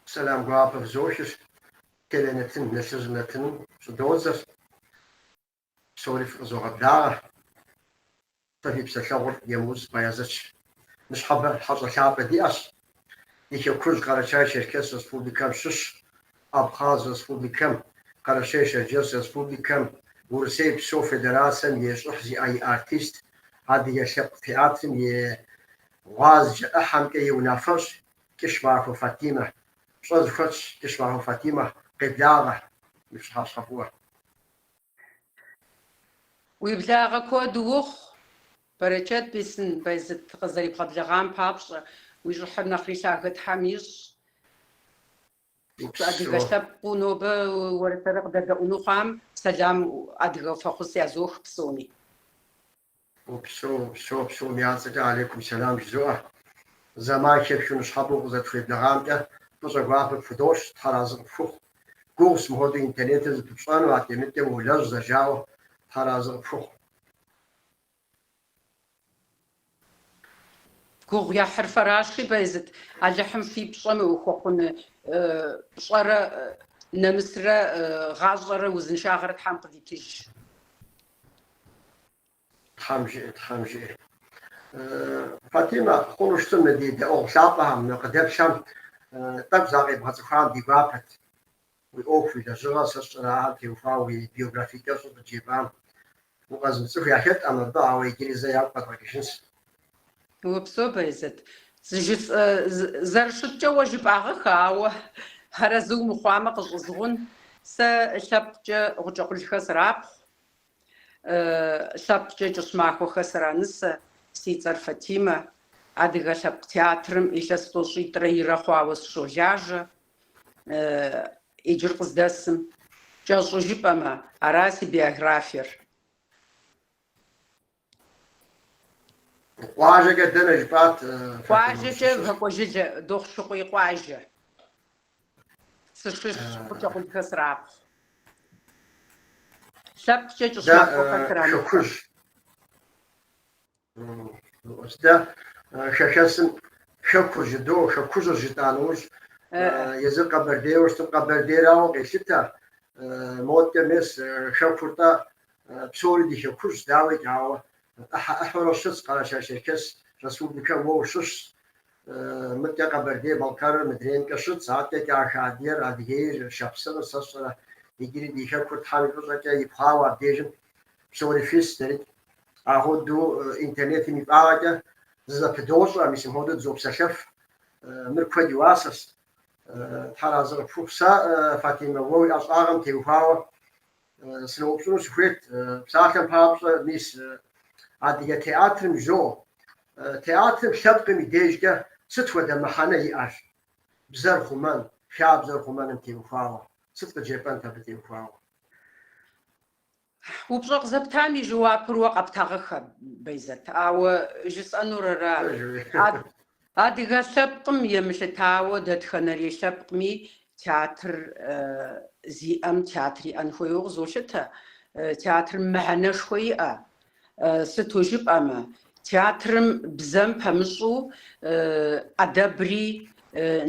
Сэлам гуапэ фызохыр, теленэтын, Нэлъыжь нэтыным щӏыдодзэр. Псори фыкъызогъэблагъэ. Сэ фи псэлъэгъур Емуз Баязэтщ. Ныщхьэбэ хьэщӏэ лъапӏэ диӏэщ. Ди хэкужь Къэрэчай-Черкес Республикэм щыщ, Абхъаз Республикэм, Къэрэшей-Шэрджэс Республикэм, Урысей Псо Федерацэм и щӏыхь зиӏэ и артист, Адыгэ лъэпкъ театрым и гъуазджэ ӏыхьэмкӏэ и унафэщӏ Кӏыщмахуэ Фатимэ. Пщӏэ зыхуэтщӏ Кӏыщмахуэ Фатимэ, къеблагъэ, уи пщыхьэщхьэ фӏыуэ. Уи благъэ куэд ухъу, бэрэчэт бесын, Баязэт къызэребгъэблэгъам папщӏэ, уи щӏыхьыр нэхъри лъагэ Тхьэм ищӏ. Адыгэ лъэпкъыу нобэ уэрэ сэрэ къыдэдэӏуну хъуам, сэлам адыгэ фэхъус язох псоми. Упсэу, упсэу, псом я цӏэкӏэ алейкум сэлам жызоӏэ. Зэман хэпхыу ныщхьэбэ укъызэрытхуеблэгъамкӏэ фӏыщӏэ гуапэ пхудощӏ, Тхьэр арэзы къыпхухъу. Гугъущ мыхуэдэу интернетыр зыпыпщӏэну, адэкӏэ-мыдэкӏэ уолэжь зэрыжаӏэу, Тхьэр арэзы къыпхухъу. Гугъу ехьыр фэращи, Баязэт, Алыхьым фи пщӏэм хуэхъун пщӏэрэ нэмысрэ гъащӏэрэ узыншагъэрэ Тхьэм къывитыж. Тхьэм жиӏэ, Тхьэм жиӏэ. Фатимэ, хъуну щытым мы ди дэӏуэгъу лъапӏэхэм, мы къыдэплъхэм тӏэкӏу закъебгъэцӏыхуам ди гуапэт. Уи ӏуэху, уи лэжьыгъэ, сэ сщӏэрэ ахэм теухуауэ уи биографие кӏэщӏыр къыджепӏам. Укъэзымыцӏыху яхэткъым абы, ауэ иджыри зэ ягу къэдгъэкӏыжынщ. Упсэу, Баязэт. Зэрыщыткӏэ уэ жыпӏагъэхэ, ауэ арэзы умыхъуамэ къыщӏызгъун. Сэ лъэпкъкӏэ Гъукӏэкъулхэ срапхъу, Лъэпкъкӏэ Кӏыщмахуэхэ сранысэ, си цӏэр Фатимэ. Адыгэ лъэпкъ театрым илъэс тӏощӏитӏрэ ирэ хъуауэ сыщолажьэ. Иджыр къыздэсым. Кӏэщӏу жыпӏэмэ, ара си биографиер. Къуажэкӏэ дэнэ жыпӏат, Фатимэ, Къуажэкӏэ ущыщыр? Вакӏуэжылэ, Дохъушыкъуей къуажэ. Сыщыщ Гъукӏэкъулхэ срапхъу. Лъэпкъкӏэ Дэ Кӏыщмахуэхэ сранысэ. хэкужь. Дэ хэхэсым хэкур жыдоӏэ, хэкужьыр жытӏа нэужь, езыр къэбэрдейуэ щытым къэбэрдейрауэ къелъытэ. Модкӏэ мес хэкур-тӏэ псори ди хэкужьщ, дауикӏ, ауэ ӏыхьэ-ӏыхьэурэ щытщ Къэрэшай-Черкес Республикэм уэ ущыщщ. Мыдкӏэ Къэбэрдей-Балъкъэрыр мыдреймкӏэ щытщ, адэкӏэ Кӏахэ Адыгэр, Адыгейр, Шапсыгъыр, сэ сщӏэрэ иджыри ди хэкур Тхьэм и фӏыщӏэкӏэ ипхъауэ абдежым псори фис дэрикӏ. Ахуэдэу интернетым и фӏагъэкӏэ зызэпыдощӏэ, мис мыхуэдэу дызопсэлъэф. Мыр куэд и уасэщ. Тхьэр арэзы къыпхухъу. Сэ, Фатимэ, уэ уи ӏэщӏагъэм теухуауэ сыноупщӏыну сыхуейт. Псалъэм папщӏэ, мис адыгэ театрым жызоӏэ. Театрым лъэпкъым и дежкӏэ сыт хуэдэ мыхьэнэ иӏэр? Бзэр хъумэн, хабзэр хъумэным теухуауэ. Сыт къыджепӏэнт абы теухуауэ? Упщӏэ къызэптам и жэуапыр уэ къэптагъэххэ, Байзэт, ауэ жысӏэнур ара? Адыгэ лъэпкъым емылъытауэ дэтхэнэрей лъэпкъми театр зиӏэм театр иӏэн хуейуэ къызолъытэ. Театрым мыхьэнэшхуэ иӏэ. Сыту жыпӏэмэ, театрым бзэм пэмыщӏу ӏэдэбри,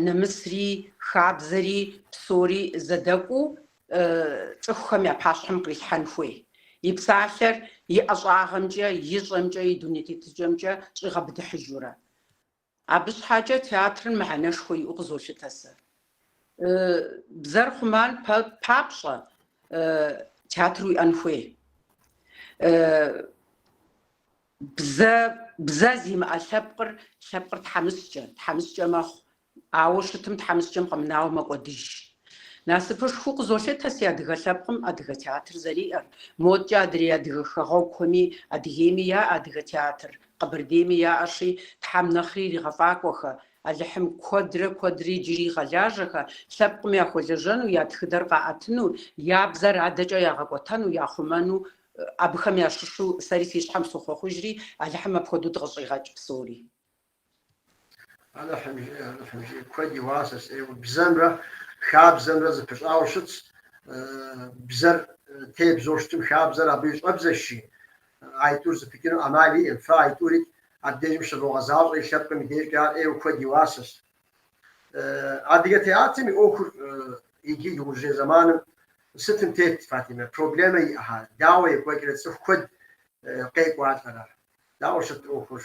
нэмысри, хабзэри псори зэдэкӏуу цӏыхухэм я пащхьэм кърилъхьэн хуей. И псалъэр и ӏэщӏагъэмкӏэ, ищӏэмкӏэ, и дуней тетыкӏэмкӏэ щӏигъэбыдыхьыжурэ. Абы щхьэкӏэ театрым мыхьэнэшхуэ иӏэу къызолъытэ сэ. Бзэр хъуман папщӏэ театр уиӏэн хуей. Бзэ, бзэ зимыӏэ лъэпкъыр, лъэпкъыр тхьэмыщкӏэ, тхьэмыщкӏэ мэхъу. Ауэ щытым тхьэмыщкӏэм къэмынауэ мэкӏуэдыж. Насыпышхуэу къызолъытэ си адыгэ лъэпкъым адыгэ театр зэриӏэр. Модкӏэ адрей адыгэ хэгъэгухэми, Адыгейми яӏэ адыгэ театр, Къэбэрдейми яӏэщи, Тхьэм нэхъри иригъэфӏакӏуэхэ, Алыхьым куэдрэ куэдрэ иджыри игъэлажьэхэ, лъэпкъым яхуэлэжьэну, я тхыдэр къаӏэтыну, я бзэр адэкӏэ ягъэкӏуэтэну, яхъумэну. Абыхэм ящыщу сэри си щхьэм сохъуэхъужри, Алыхьым апхуэдэу дыкъыщӏигъэкӏ псори. Алыхьым жиӏэ, Алыхьым жиӏэ, куэд и уасэщ ӏейуэ. Бзэмрэ хабзэмрэ зэпыщӏауэ щытщ. Бзэр тебзэу щытым хабзэр абы и щӏэбзэщ жи. Айтӏур зэпыкӏыну ӏэмал иӏэм, фэ айтӏури абдежым щывогъэзащӏэри лъэпкъым и дежкӏэ ар ӏейуэ куэд и уасэщ. Адыгэ театрым и ӏуэхур иджы иужьрей зэманым сытым тет, Фатимэ? Проблемэ иӏэхьа? Дауэ екӏуэкӏрэ цӏыху куэд къекӏуалӏэрэ? Дауэ щыт ӏуэхур?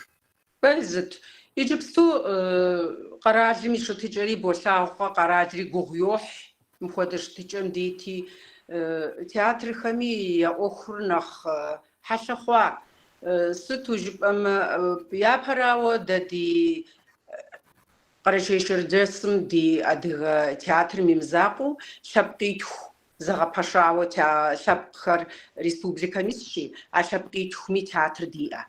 Пэжыт. Иджыпсту къэралым и щытыкӏэри болъагъукъэ, къэралри гугъу йохь, мыпхуэдэ щытыкӏэм дити, театрхэми я ӏуэхур нэхъ хьэлъэ хъуа. Сыту жыпӏэмэ, япэрауэ, дэ ди Къэрэшей-Шэрджэсым ди адыгэ театрым и мызакъуэу лъэпкъитху зэгъэпэщауэ лъэпкъхэр республикэм исщи, а лъэпкъитхуми театр диӏэ.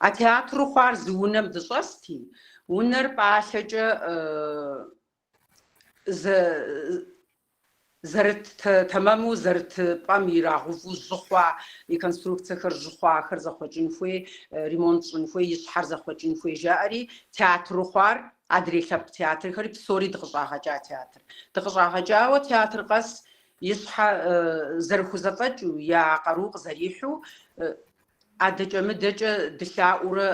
А театру хъуар зы унэм дыщӏэсти, унэр пӏалъэкӏэ зэрыт тэмэму зэрыт пӏэм ирагъэувэу жьы хъуа, и конструкцэхэр жьы хъуахэр зэхъуэкӏын хуей, ремонт щӏын хуей, и щхьэр зэхъуэкӏын хуей жаӏэри, театру хъуар, адрей лъэпкъ театрхэри псори дыкъыщӏагъэкӏа театр. Дыкъыщӏагъэкӏауэ театр къэс и щхьэ зэрыхузэфӏэкӏыу, я къару къызэрихьу, Адэкӏэ-мыдэкӏэ дылъаӏуэурэ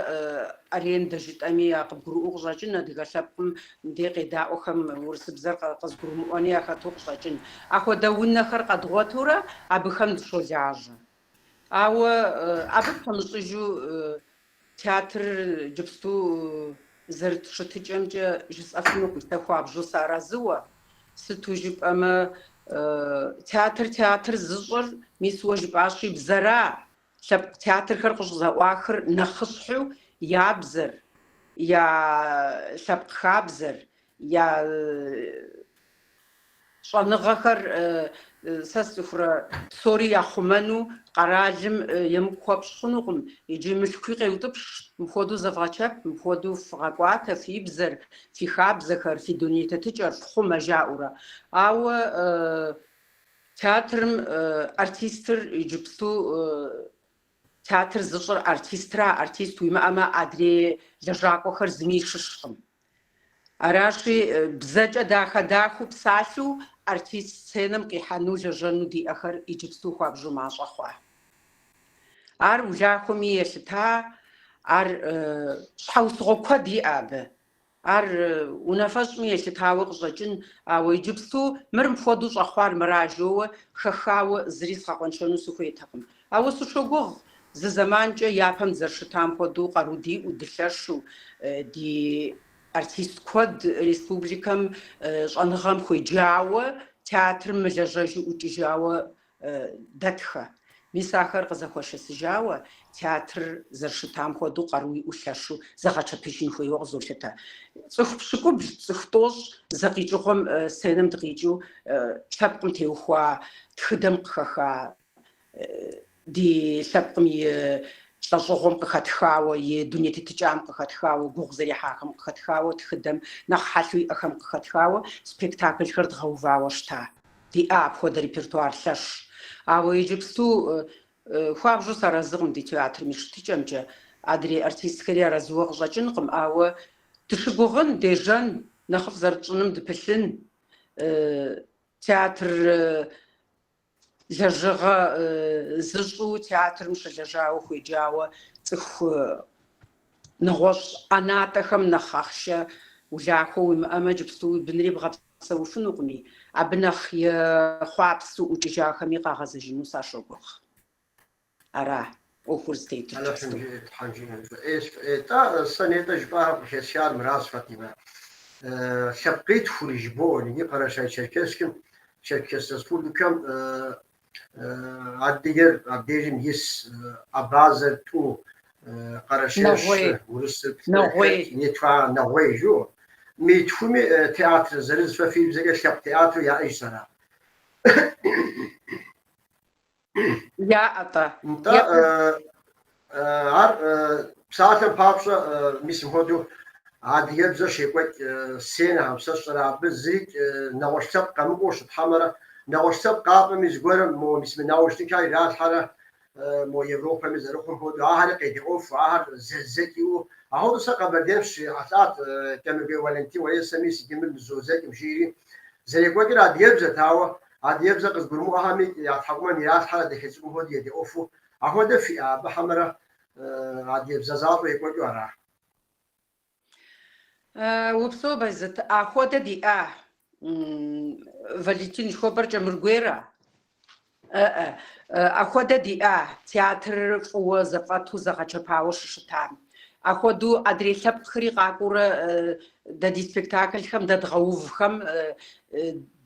арендэ жытӏэми, а къыбгурыӏуэу къыщӏэкӏын, адыгэ лъэпкъым мыбдей къедаӏуэхэм урысыбзэр къызыгурымыӏуэни яхэту къыщӏэкӏын. Ахуэдэ унэхэр къэдгъуэтурэ абыхэм дыщолажьэ. Ауэ абы пэмыщӏыжу театрыр иджыпсту зэрыт щытыкӏэмкӏэ жысӏэфынукъым сэ хуабжьу сыарэзыуэ. Сыту жыпӏэмэ, театр театр зыщӏыр, мис уэ жыпӏащи, бзэра, лъэпкъ театрхэр къыщӏызэӏуахыр нэхъыщхьэу я бзэр, я лъэпкъ хабзэр, я щӏэныгъэхэр сэ сцӏыхурэ псори яхъумэну къэралым емыкӏу хуэпщӏ хъунукъым. Иджы мылъкуи къеутӏыпщ, мыпхуэдэу зэвгъэчэп, мыпхуэдэу фгъэкӏуатэ фи бзэр, фи хабзэхэр, фи дуней тетыкӏэр фхъумэ жаӏэурэ. Ауэ театрым артистыр иджыпсту театр зыщӏыр артистра, артист уимыӏэмэ, адрей лэжьакӏуэхэр зыми щыщкъым. Аращи, бзэкӏэ дахэ-дахэу псалъэу артист сценэм къихьэну лэжьэну диӏэхэр иджыпсту хуабжьу мащӏэ хъуа. Ар улахуэми елъыта, ар щхьэусыгъуэ куэд иӏэ абы. Ар унафэщӏми елъытауэ къыщӏэкӏын, ауэ иджыпсту мыр мыпхуэдэу щӏэхъуар мыра жоуэ хэхауэ зыри сгъэкъуэншэну сыхуейтэкъым. Ауэ сыщогугъ, зы зэманкӏэ япэм дызэрыщытам хуэдэу къару диӏэу, дылъэщу, ди артист куэд республикэм щӏэныгъэм хуеджауэ, театрым мылэжьэжу ӏукӏыжауэ дэтхэ. Мис ахэр къызэхуэшэсыжауэ, театрыр зэрыщытам хуэдэу къару иӏэу лъэщу зэгъэчэпыжын хуейуэ къызолъытэ. Цӏыху пщыкӏубл, цӏыху тӏощӏ зэ къикӏыгъуэм сценэм дыкъикӏыу лъэпкъым теухуа тхыдэм къыхэха ди лъэпкъым и лӏэщӏыгъуэм къыхэтхауэ, и дуней тетыкӏам къыхэтхауэ, гугъу зэрехьахэм къыхэтхауэ, тхыдэм нэхъ хьэлъэу иӏэхэм къыхэтхауэ спектаклхэр дгъэувауэ щыта. Диӏа апхуэдэ репертуар лъэщ. Ауэ иджыпсту хуабжьу сарэзыкъым ди театрым и щытыкӏэмкӏэ, адрей артистхэри арэзыуэ къыщӏэкӏынкъым, ауэ дыщыгугъын, дежьэн, нэхъыфӏ зэрытщӏыным дыпылъын, театр лэжьыгъэ зыщӏу театрым щылэжьауэ хуеджауэ цӏыху нэгъуэщӏ ӏэнатӏэхэм нэхъ ахъшэ улахуэ уимыӏэмэ, иджыпсту уи бынри бгъэпсэуфынукъыми, абы нэхъ ехъуапсэу ӏукӏыжахэми къагъэзэжыну сащогугъ. Ара ӏуэхур зытетыр Алыхьым иджыпсту. жиӏэ, Тхьэм жиӏэ. Фӏейщ, фӏей. Тӏэ, сэ нетӏэ жыпӏахэр къыхэсхар мыращ, Фатимэ. Лъэпкъитхури жыбоӏэ, иджы Къэрэшай-Черкесскым, Черкес Республикэм адыгэр абдежым ис абазэр тӏу, къэрэшейр Нэгъуей. щы, урысыр плӏы, Нэгъуей. хэт нетхуа нэгъуей жыӏэу. Мы тхуми театр зырыз фэ фи бзэкӏэ лъэпкъ театру яӏэжщ ара. Яӏэ-тӏэ. Нтӏэ, ар псалъэм папщӏэ, мис мыпхуэдэу адыгэбзэр щекӏуэкӏ сценэхэм, сэ сщӏэрэ, абы зырикӏ нэгъуэщӏ лъэпкъ къэмыкӏуэу щыт хьэмэрэ, нэгъуэщӏ лъэпкъ къакӏуэми зыгуэрым мо мис мы наушникхэр иралъхьэрэ. мо Европэми зэрыхъум хуэдэу, ахэри къедэӏуэфу, ахэр зэдзэкӏ иӏэу. Ахуэдэу сэ Къэбэрдейм сыщрихьэлӏат Кӏэмыргуей Валентин, уэлей сэ мис иджы мыр нызодзэкӏым жиӏэри. Зэрекӏуэкӏыр адыгэбзэт, ауэ адыгэбзэ къызыгурымыӏуэхэми я тхьэкӏумэм иралъхьэрэ дахэ цӏыкӏум хуэдэу едэӏуэфу. Ахуэдэ фиӏэ абы хьэмэрэ адыгэбзэ защӏэу екӏуэкӏыу ара? Упсэу, Байзэт, ахуэдэ диӏа? Валентин жыхуэпӏэр Кӏэмыргуейра? Ахуэдэ диӏа театрыр фӏыуэ зэфӏэту зэгъэчэпауэ щыщытам. Ахуэдэу адрей лъэпкъхэри къакӏуэурэ дэ ди спектаклхэм дэ дгъэувхэм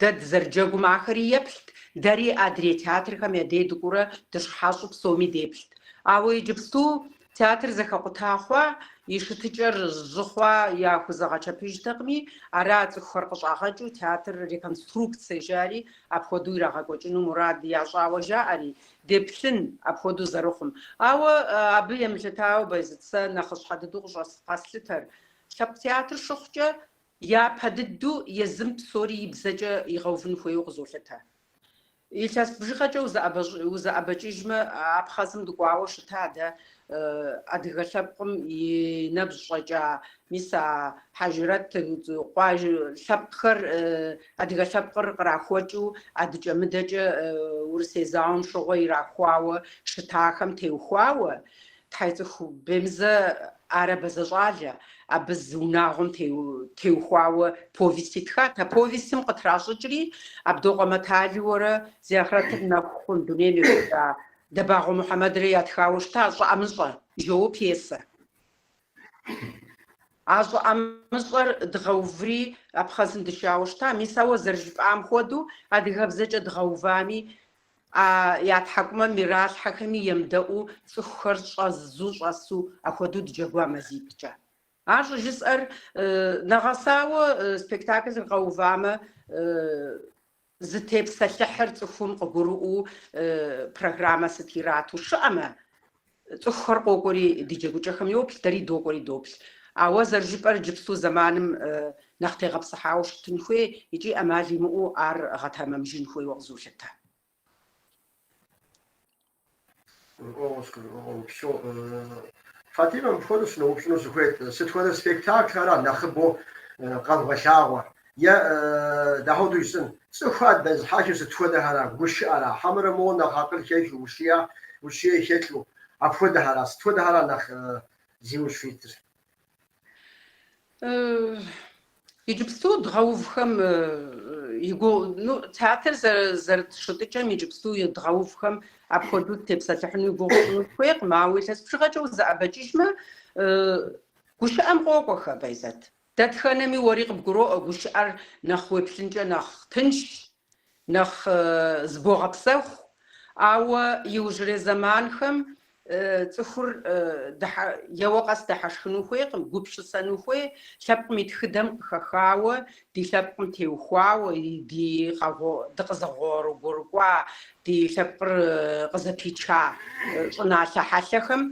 дэ дызэрыджэгум ахэри еплът, дэри адрей театрхэм я дей дыкӏуэурэ дыщыхьэщӏу псоми деплът. Ауэ иджыпсту Театр зэхэкъута хъуа, и щытыкӏэр жьы хъуа яхузэгъэчэпыжтэкъыми, ара цӏыхухэр къыщӏагъэкӏыу театр реконструкцие жари апхуэдэу ирагъэкӏуэкӏыну мурад ящӏауэ жаӏэри, деплъын апхуэдэу зэрыхъум. Ауэ абы емылъытауэ, Байзэт, сэ нэхъыщхьэ дыдэу къыщӏэс-къэслъытэр, лъэпкъ театр щыхъукӏэ, япэ дыдэу езым псори и бзэкӏэ игъэувын хуейуэ къызолъытэ. Илъэс бжыгъэкӏэ узэӏэбэкӏыжмэ, Абхъазым дыкӏуауэ щыта дэ адыгэ лъэпкъым и нэбжь щӏэкӏа, мис а Хьэжрэт къуажэ лъэпкъхэр, адыгэ лъэпкъыр кърахуэкӏыу адыкӏэ-мыдэкӏэ Урысей зауэм щыгъуэ ирахуауэ щытахэм теухуауэ, Тхьэцӏыху Бемызэ ар абазэ щӏалэ, абы зы унагъуэм теухуауэ повесть итхат. А повестым къытращӏыкӏри, Абдокъуэ Маталиорэ зи ахърэтыр нэху хъун дунейм ехыжа Дэбагъуэ Мухьэмэдрэ ятхауэ щыта Щӏы ӏэмыщӏэ жоуэ пьесэ. А Щӏы ӏэмыщӏэр дгъэуври, Абхъазым дышауэ щыта. Мис ауэ зэрыжыпӏам хуэдэу, адыгэбзэкӏэ дгъэувами, А я тхьэкӏумэм иралъхьэхэми емыдэӏуу цӏыхухэр щӏэзу щӏэсу апхуэдэу дыджэгуа мазитӏкӏэ. Ар щӏыжысӏэр нэгъэсауэ спектаклыр къэувамэ, зытепсэлъыхьыр цӏыхум къыгурыӏуэу программэ сыт ирату щыӏэмэ, цӏыхухэр къокӏуэри ди джэгукӏэхэм йоплъ, дэри докӏуэри доплъ. Ауэ зэрыжыпӏэр иджыпсту зэманым нэхъ тегъэпсыхьауэ щытын хуей икӏи ӏэмал имыӏэу ар гъэтэмэмыжын хуейуэ къызолъытэ. Гурыӏуэгъуэщ, гурыӏуэгъуэ упсэу. Фатимэ, мыпхуэдэу сыноупщӏыну сыхуейт. Сыт хуэдэ спектаклхара нэхъыбэу къэвгъэлъагъуэр? Е дапхуэдэу жысӏэн, цӏыхухэр дэзыхьэхыр сыт хуэдэхэра, гушыӏэра, хьэмэрэ моуэ нэхъ акъыл хэлъу, ущия, ущие хэлъу, апхуэдэхэра, сыт хуэдэхэра нэхъ зи ужь фитыр? Иджыпсту дгъэувхэм и гугъу, ну, театр зэрыт щытыкӏэм иджыпсту дгъэувхэм апхуэдэу тепсэлъыхьыну и гугъу сщӏыну сыхуейкъым, ауэ илъэс бжыгъэкӏэ узэӏэбэкӏыжмэ, гушыӏэм къокӏуэхэ, Байзэт. Дэтхэнэми уэри къыбгуроӏуэ, гушыӏэр нэхъ уеплъынкӏэ нэхъ тыншщ, нэхъ зыбогъэпсэху, ауэ иужьрей зэманхэм цӏыхур еуэ къэс дыхьэшхыну хуейкъым, гупсысэну хуей, лъэпкъым и тхыдэм къыхэхауэ, ди лъэпкъым теухуауэ, ди дыкъызэгъуэгурыкӏуа, ди лъэпкъыр къызэпича щӏыналъэ хьэлъэхэм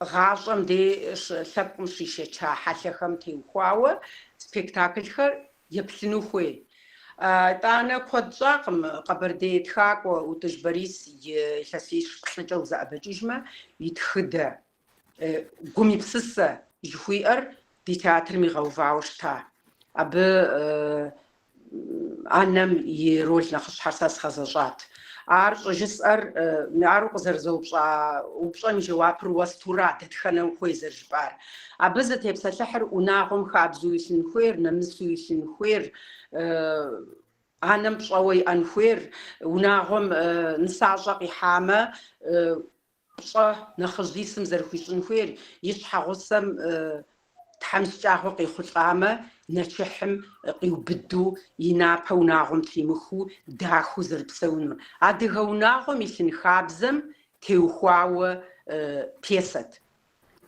Гъащӏэм ди лъэпкъым щишэча хьэлъэхэм теухуауэ спектаклхэр еплъыну хуей. Итӏанэ куэд щӏакъым къэбэрдей тхакӏуэ ӏутӏыж Борис и илъэсищ-плӏыкӏэ узэӏэбэкӏыжмэ, и тхыдэ, Гум и псысэ жыхуиӏэр ди театрым игъэувауэ щыта. Абы анэм и роль нэхъыщхьэр сэ сгъэзэщӏат. Ар щӏыжысӏэр, ар укъызэрызэупщӏа упщӏэм и жэуапыр уэстура, дэтхэнэ ухуей зэрыжыпӏар. Абы зытепсэлъыхьыр унагъуэм хабзэу илъын хуейр, нэмысу илъын хуейр, анэм пщӏэуэ иӏэн хуейр, унагъуэм нысащӏэ къихьамэ, пщӏэ нэхъыжь исым зэрыхуищӏын хуейр, и щхьэгъусэм тхьэмыщкӏагъуэ къехъулӏамэ, нэчыхьым къиубыду, и напэ унагъуэм тримыхыу, дахэу зэрыпсэунур. Адыгэ унагъуэм илъын хабзэм теухуауэ пьесэт.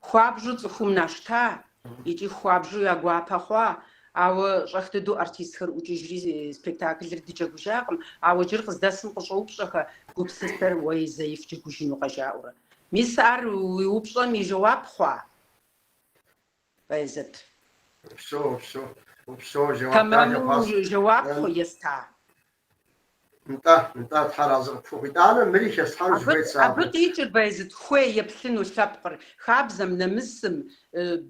Хуабжьу цӏыхум нащта икӏи хуабжьу я гуапэ хъуа, ауэ щӏэх дыдэу артистхэр ӏукӏыжри спектаклыр дыджэгужакъым, ауэ иджыр къыздэсым къыщӏоупщӏэхэ, гупсысэр уэи зэи фджэгужынукъэ жаӏэурэ. Мис ар уи упщӏэм и жэуап хъуа, Байзэт? Упсэу, упсэу, упсэу, жэуап дахэ Тэмэму хъуащ. жэуап еста? Нтӏэ, нтӏэ, Тхьэр арэзы къыпхухъу. Итӏанэ мыри хэслъхьэну Абы, сыхуейт сэ абы абы. къикӏыр Баязыт хуей еплъыну лъэпкъыр, хабзэм, нэмысым,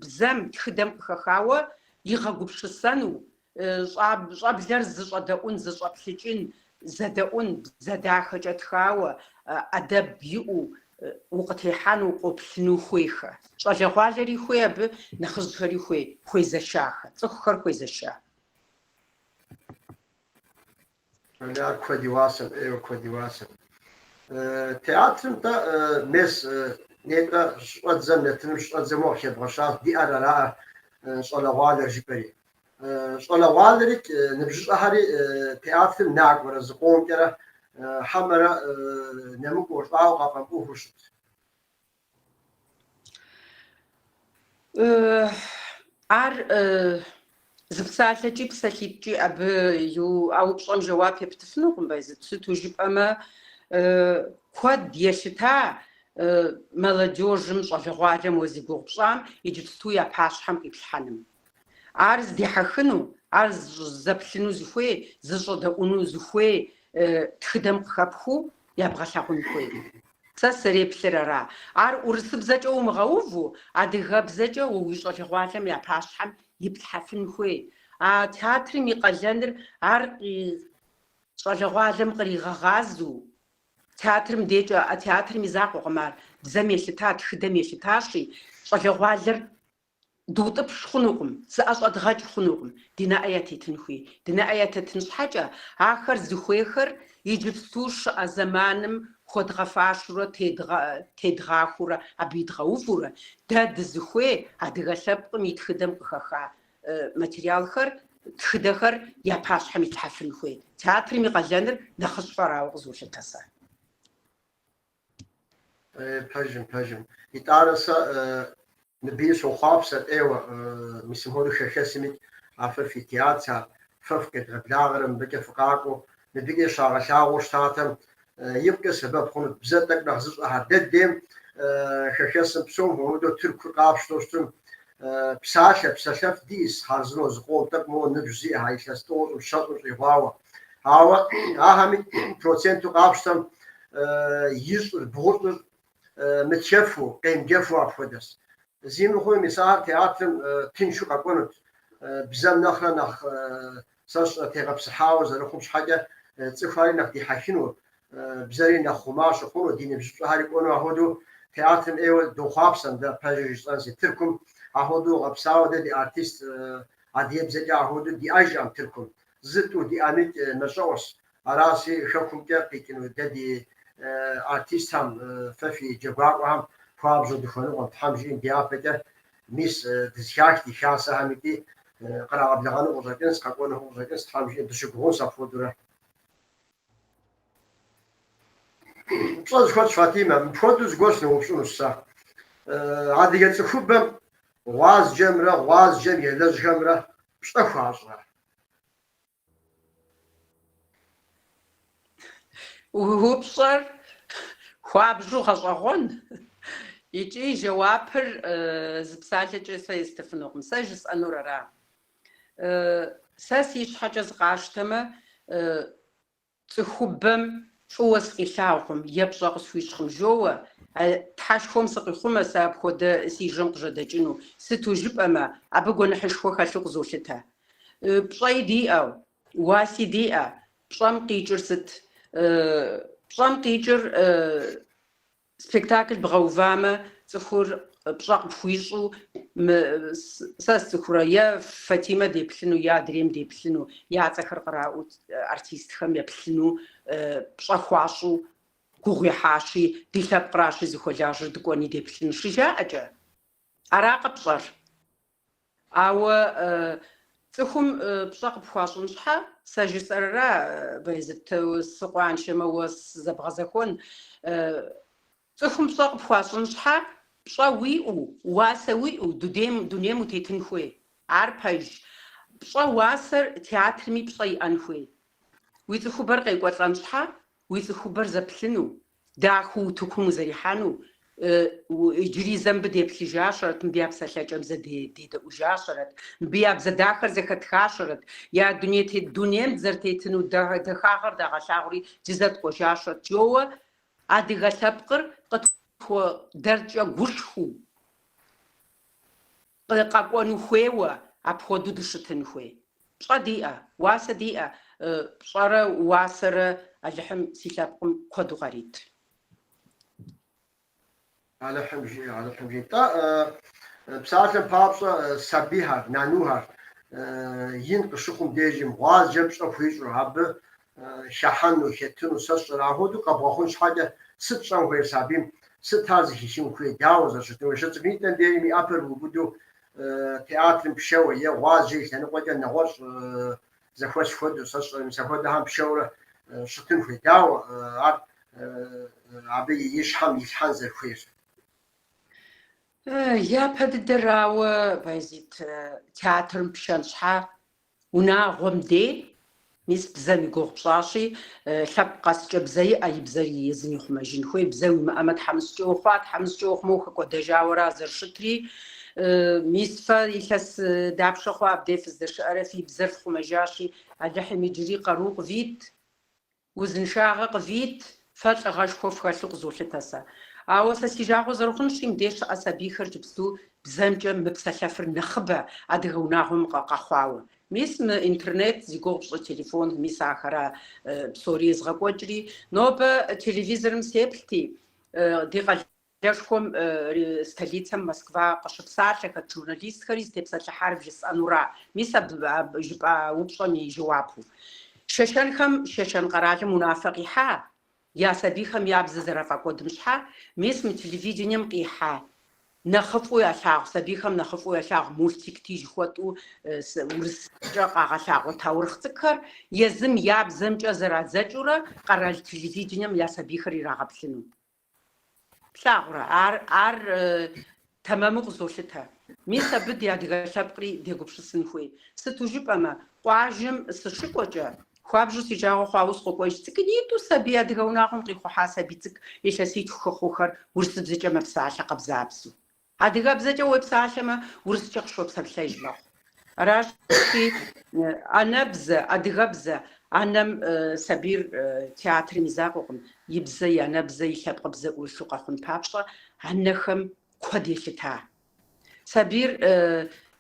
бзэм, тхыдэм къыхэхауэ игъэгупсысэну, щӏэблэр зыщӏэдэӏун, зыщӏэплъыкӏын, зэдэӏун, бзэ дахэкӏэ тхауэ, ӏэдэб иӏэу укъытехьэну, къоплъыну хуейхэ. Щӏалэгъуалэри хуей абы, нэхъыжьхэри хуей, хуезэшахэ, цӏыхухэр хуезэша. Ар куэд и уасэм, ӏейуэ куэд и уасэм. Театрым-тӏэ, мес, нетӏэ щыщӏэдзэм, нэтыным щыщӏэдзэм уэ къыхэбгъэщащ, диӏэр араӏэ щӏалэгъуалэр жыпӏэри. Щӏалэгъуалэри ныбжьыщӏэхэри театрым накӏуэрэ зыкъомкӏэрэ хьэмэрэ нэмыкӏуэу щӏауэ къафӏэмыӏуэхуу щыт. Ар зы псалъэкӏи псалъитӏкӏи абы а упщӏэм жэуап ептыфынукъым, Баязыт. Сыту жыпӏэмэ, куэд елъыта молодежым, щӏалэгъуалэм уэ зи гугъу пщӏам иджыпсту я пащхьэм къиплъхьэным. Ар здихьэхыну, ар зэплъыну зыхуей, зыщӏэдэӏуну зыхуей тхыдэм къыхэпхыу ябгъэлъагъун хуей. Сэ сызэреплъыр ара. Ар урысыбзэкӏэ умыгъэуву, адыгэбзэкӏэ уэ уи щӏалэгъуалэм я пащхьэм иплъхьэфын хуей. А театрым и къалэныр ар щӏалэгъуалэм къригъэгъазэу, театрым декӏэ, а театрым и закъуэкъым ар, бзэм елъыта, тхыдэм елъытащи, щӏалэгъуалэр Дутӏыпщ хъунукъым, зыӏэщӏэдгъэкӏ хъунукъым, ди нэӏэ ятетын хуей. Ди нэӏэ ятетын щхьэкӏэ, ахэр зыхуейхэр иджыпсту щыӏэ зэманым хуэдгъэфащэурэ тедгъахуэурэ абы идгъэувурэ, дэ дызыхуей адыгэ лъэпкъым и тхыдэм къыхэха материалхэр, тхыдэхэр я пащхьэм итлъхьэфын хуей. Театрым и къалэныр нэхъыщхьэрауэ къызолъытэ сэ. Пэжым, пэжым. Итӏанэ сэ мыбыи сохъуапсэ ӏейуэ, мис мыпхуэдэу хэхэсым икӏ а фэ фи театр, фэ фыкъедгъэблагъэрэ мыбыкӏэ фыкъакӏуэу, мыбыкӏэ щагъэлъагъуэу щытатэм, икъукӏэ сэбэп хъунут бзэ тӏэкӏу нэхъ зыщӏэхэр. Дэ дейм хэхэсым псом хуэмыдэу Тыркур къапщтэу щытым, псалъэ, псэлъэф диӏэс хъарзынэу зыкъом тӏэкӏу моуэ ныбжь зиӏэхэр илъэс тӏощӏым, щэщӏым щӏигъуауэ. Ауэ ахэми проценту къапщтэм ищӏыр, бгъущӏыр мытхэфу, къемыджэфу апхуэдэс. Зи мыхъуми, мис ахэр театрым тыншу къэкӏуэнут, бзэм нэхърэ нэхъ сэ сщӏэ тегъэпсыхьауэ зэрыхъум щхьэкӏэ цӏыхухэри нэхъ дихьэхыну, бзэри нэхъ хъума щыхъуну, ди ныбжьыщӏэхэри кӏуэну апхуэдэу театрым ӏейуэ дохъуапсэм дэ, пэжыр жысӏэнси. Тыркум апхуэдэу гъэпсауэ дэ ди артист адыгэбзэкӏэ апхуэдэу диӏэжкъым Тыркум. Зы-тӏу диӏэмикӏ мащӏэӏуэщ. Аращи, хэкумкӏэ къикӏыну дэ ди артистхэм, фэ фи джэгуакӏуэхэм хуабжьу дыхуэныкъуэм. Тхьэм жиӏэм дяпэкӏэ мис дызыхах ди хасэхэм икӏи кърагъэблэгъэну къыщӏэкӏынщ, къэкӏуэну къыщӏэкӏынщ, Тхьэм жиӏэм дыщыгугъынщ апхуэдэурэ. Пщӏэ зыхуэтщӏ Фатимэ, мыпхуэдэу зыгуэр сыноупщӏынущ сэ. Адыгэ цӏыхубэм гъуазджэмрэ гъуазджэм елэжьхэмрэ пщӏэ хуащӏрэ? Упщӏэр хуабжьу гъэщӏэгъуэн икӏи жэуапыр зы псалъэкӏэ сэ естыфынукъым. Сэ жысӏэнур ара. Сэ си щхьэкӏэ зыкъащтэмэ, цӏыхубэм фӏыуэ сыкъилъагъукъым е пщӏэ къысхуищӏкъым жоуэ, Тхьэшхуэм сыкъихъумэ сэ апхуэдэ си жьэм къыжьэдэкӏыну. Сыту жыпӏэмэ, абы гуэныхьышхуэ хэлъу къызолъытэ. Пщӏэи диӏэу, уаси диӏэ, пщӏэм къикӏыр сыт? Пщӏэм къикӏыр Спектакль бгъэувамэ, цӏыхур пщӏэ къыпхуищӏу, мы сэ сцӏыхурэ е Фатимэ деплъыну, е адрейм деплъыну, я цӏэхэр къраӏуэу артистхэм еплъыну пщӏэ хуащӏу гугъу ехьащи, ди лъэпкъращи зыхуэлажьэр дыкӏуэни деплъыну щыжаӏэкӏэ. Аракъэ пщӏэр? Ауэ цӏыхум пщӏэ къыпхуащӏын щхьэ, сэ жысӏэрра, Баязыт, сыкъуаншэмэ уэ сызэбгъэзэхуэн, цӏыхум пщӏэ къыпхуащӏын щхьэ, пщӏэ уиӏэу, уасэ уиӏэу дунейм утетын хуей. Ар пэж. Пщӏэ уасэр театрми пщӏэ иӏэн хуей. Уи цӏыхубэр къекӏуэлӏэн щхьэ, уи цӏыхубэр зэплъыну, дахэу утыкум узэрихьэну. Иджыри зэ мыбы деплъыжащэрэт, мыбы я псэлъэкӏэм зэ дедэӏужащэрэт, мыбы я бзэ дахэр зэхэтхащэрэт, я дуней дунейм дызэрытетыну дахагъэр дагъэлъагъури иджы зэ дыкӏуэжащэрэт жоуэ адыгэ лъэпкъыр къытхуэ дэркӏэ гушхуу къэкӏуэну хуейуэ апхуэдэу дыщытын хуей. Пщӏэ диӏэ, уасэ диӏэ, пщӏэрэ уасэрэ Алыхьым си лъэпкъым куэду къарит. Алыхьым жиӏэ, Алыхьым жиӏэ. Тӏэ, псалъэм папщӏэ, сабийхэр, нанухэр ин къыщыхъум дежым гъуазджэм пщӏэ хуищӏу, абы хыхьэну, хэтыну, сэ сщӏэрэ, апхуэдэу къэбгъэхъун щхьэкӏэ сыт щӏэн хуейр сабийм, сыт ар зыхихын хуей, дауэ зэрыщытын хуейр? Щыцӏыкӏунитӏэм дежым и ӏэпэр убыду театрым пшэуэ е гъуазджэ и лъэныкъуэкӏэ нэгъуэщӏ зэхуэс хуэдэу, сэ сщӏэрэ, мис апхуэдэхэм пшэурэ щытын хуей, дауэ ар абы и щхьэм илъхьэн зэрыхуейр? Япэ дыдэрауэ, Баязит, театрым пшэн щхьа унагъуэм дей, мис бзэм и гугъу пщӏащи, лъэпкъ къэскӏэ бзэ иӏэ, и бзэр езым ихъумэжын хуей, бзэ уимыӏэмэ тхьэмыщкӏэ ухъуа, тхьэмыщкӏэ ухъумэ ухэкӏуэдэжауэра зэрыщытри. Мис фэ илъэс дапщэ хъуа абдей фыздэщыӏэрэ фи бзэр фхъумэжащи, Алыхьым иджыри къару къывит, Узыншагъэ къывит, фэ лӏыгъэшхуэ фхэлъу къызолъытэ сэ. Ауэ сэ си жагъуэ зэрыхъунщи, мыбдеж щыӏэ сабийхэр иджыпсту бзэмкӏэ мыпсэлъэфыр нэхъыбэ адыгэ унагъуэм къэхъуауэ. Мис мы интернет, зи гугъу пщӏы телефон, мис ахэра псори езыгъэкӏуэкӏри. Нобэ телевизорым сеплъти, ди Къалэшхуэм, столицэм Москва къыщыпсалъэхэт журналистхэри зытепсэлъыхьар вжесӏэнура? Мис абы жыпӏа упщӏэм и жэуапу. Шэшэнхэм Шэшэн къэралым унафэ къихьа, я сабийхэм я бзэ зэрафӏэкӏуэдым щхьа, мис мы телевидением къихьа нэхъыфӏу ялъагъу, сабийхэм нэхъыфӏу ялъагъу мультикти жыхуэтӏу урыскӏэ къагъэлъагъуэ таурыхъ цӏыкӏухэр езым я бзэмкӏэ зэрадзэкӏыурэ къэрал телевидением я сабийхэр ирагъэплъыну. Плъагъурэ, ар, ар тэмэму къызолъытэ. Мис абы ди адыгэ лъэпкъри дегупсысын хуей. Сыту жыпӏэмэ, къуажэм сыщыкӏуэкӏэ, хуабжьу си жагъуэ хъуауэ сыкъокӏуэж, цӏыкӏунитӏу сабий адыгэ унагъуэм къихъухьа сабий цӏыкӏу илъэситху-хы хъухэр урысыбзэкӏэ мэпсалъэ къабзабзэу. Адыгэбзэкӏэ уепсалъэмэ, урыскӏэ къыщопсэлъэж мэхъу. Аращи, анэбзэ, адыгэбзэ, анэм сабийр театрым и закъуэкъым, и бзэ, и анэбзэ, и лъэпкъыбзэ ӏурылъу къэхъун папщӏэ, анэхэм куэд елъыта. Сабийр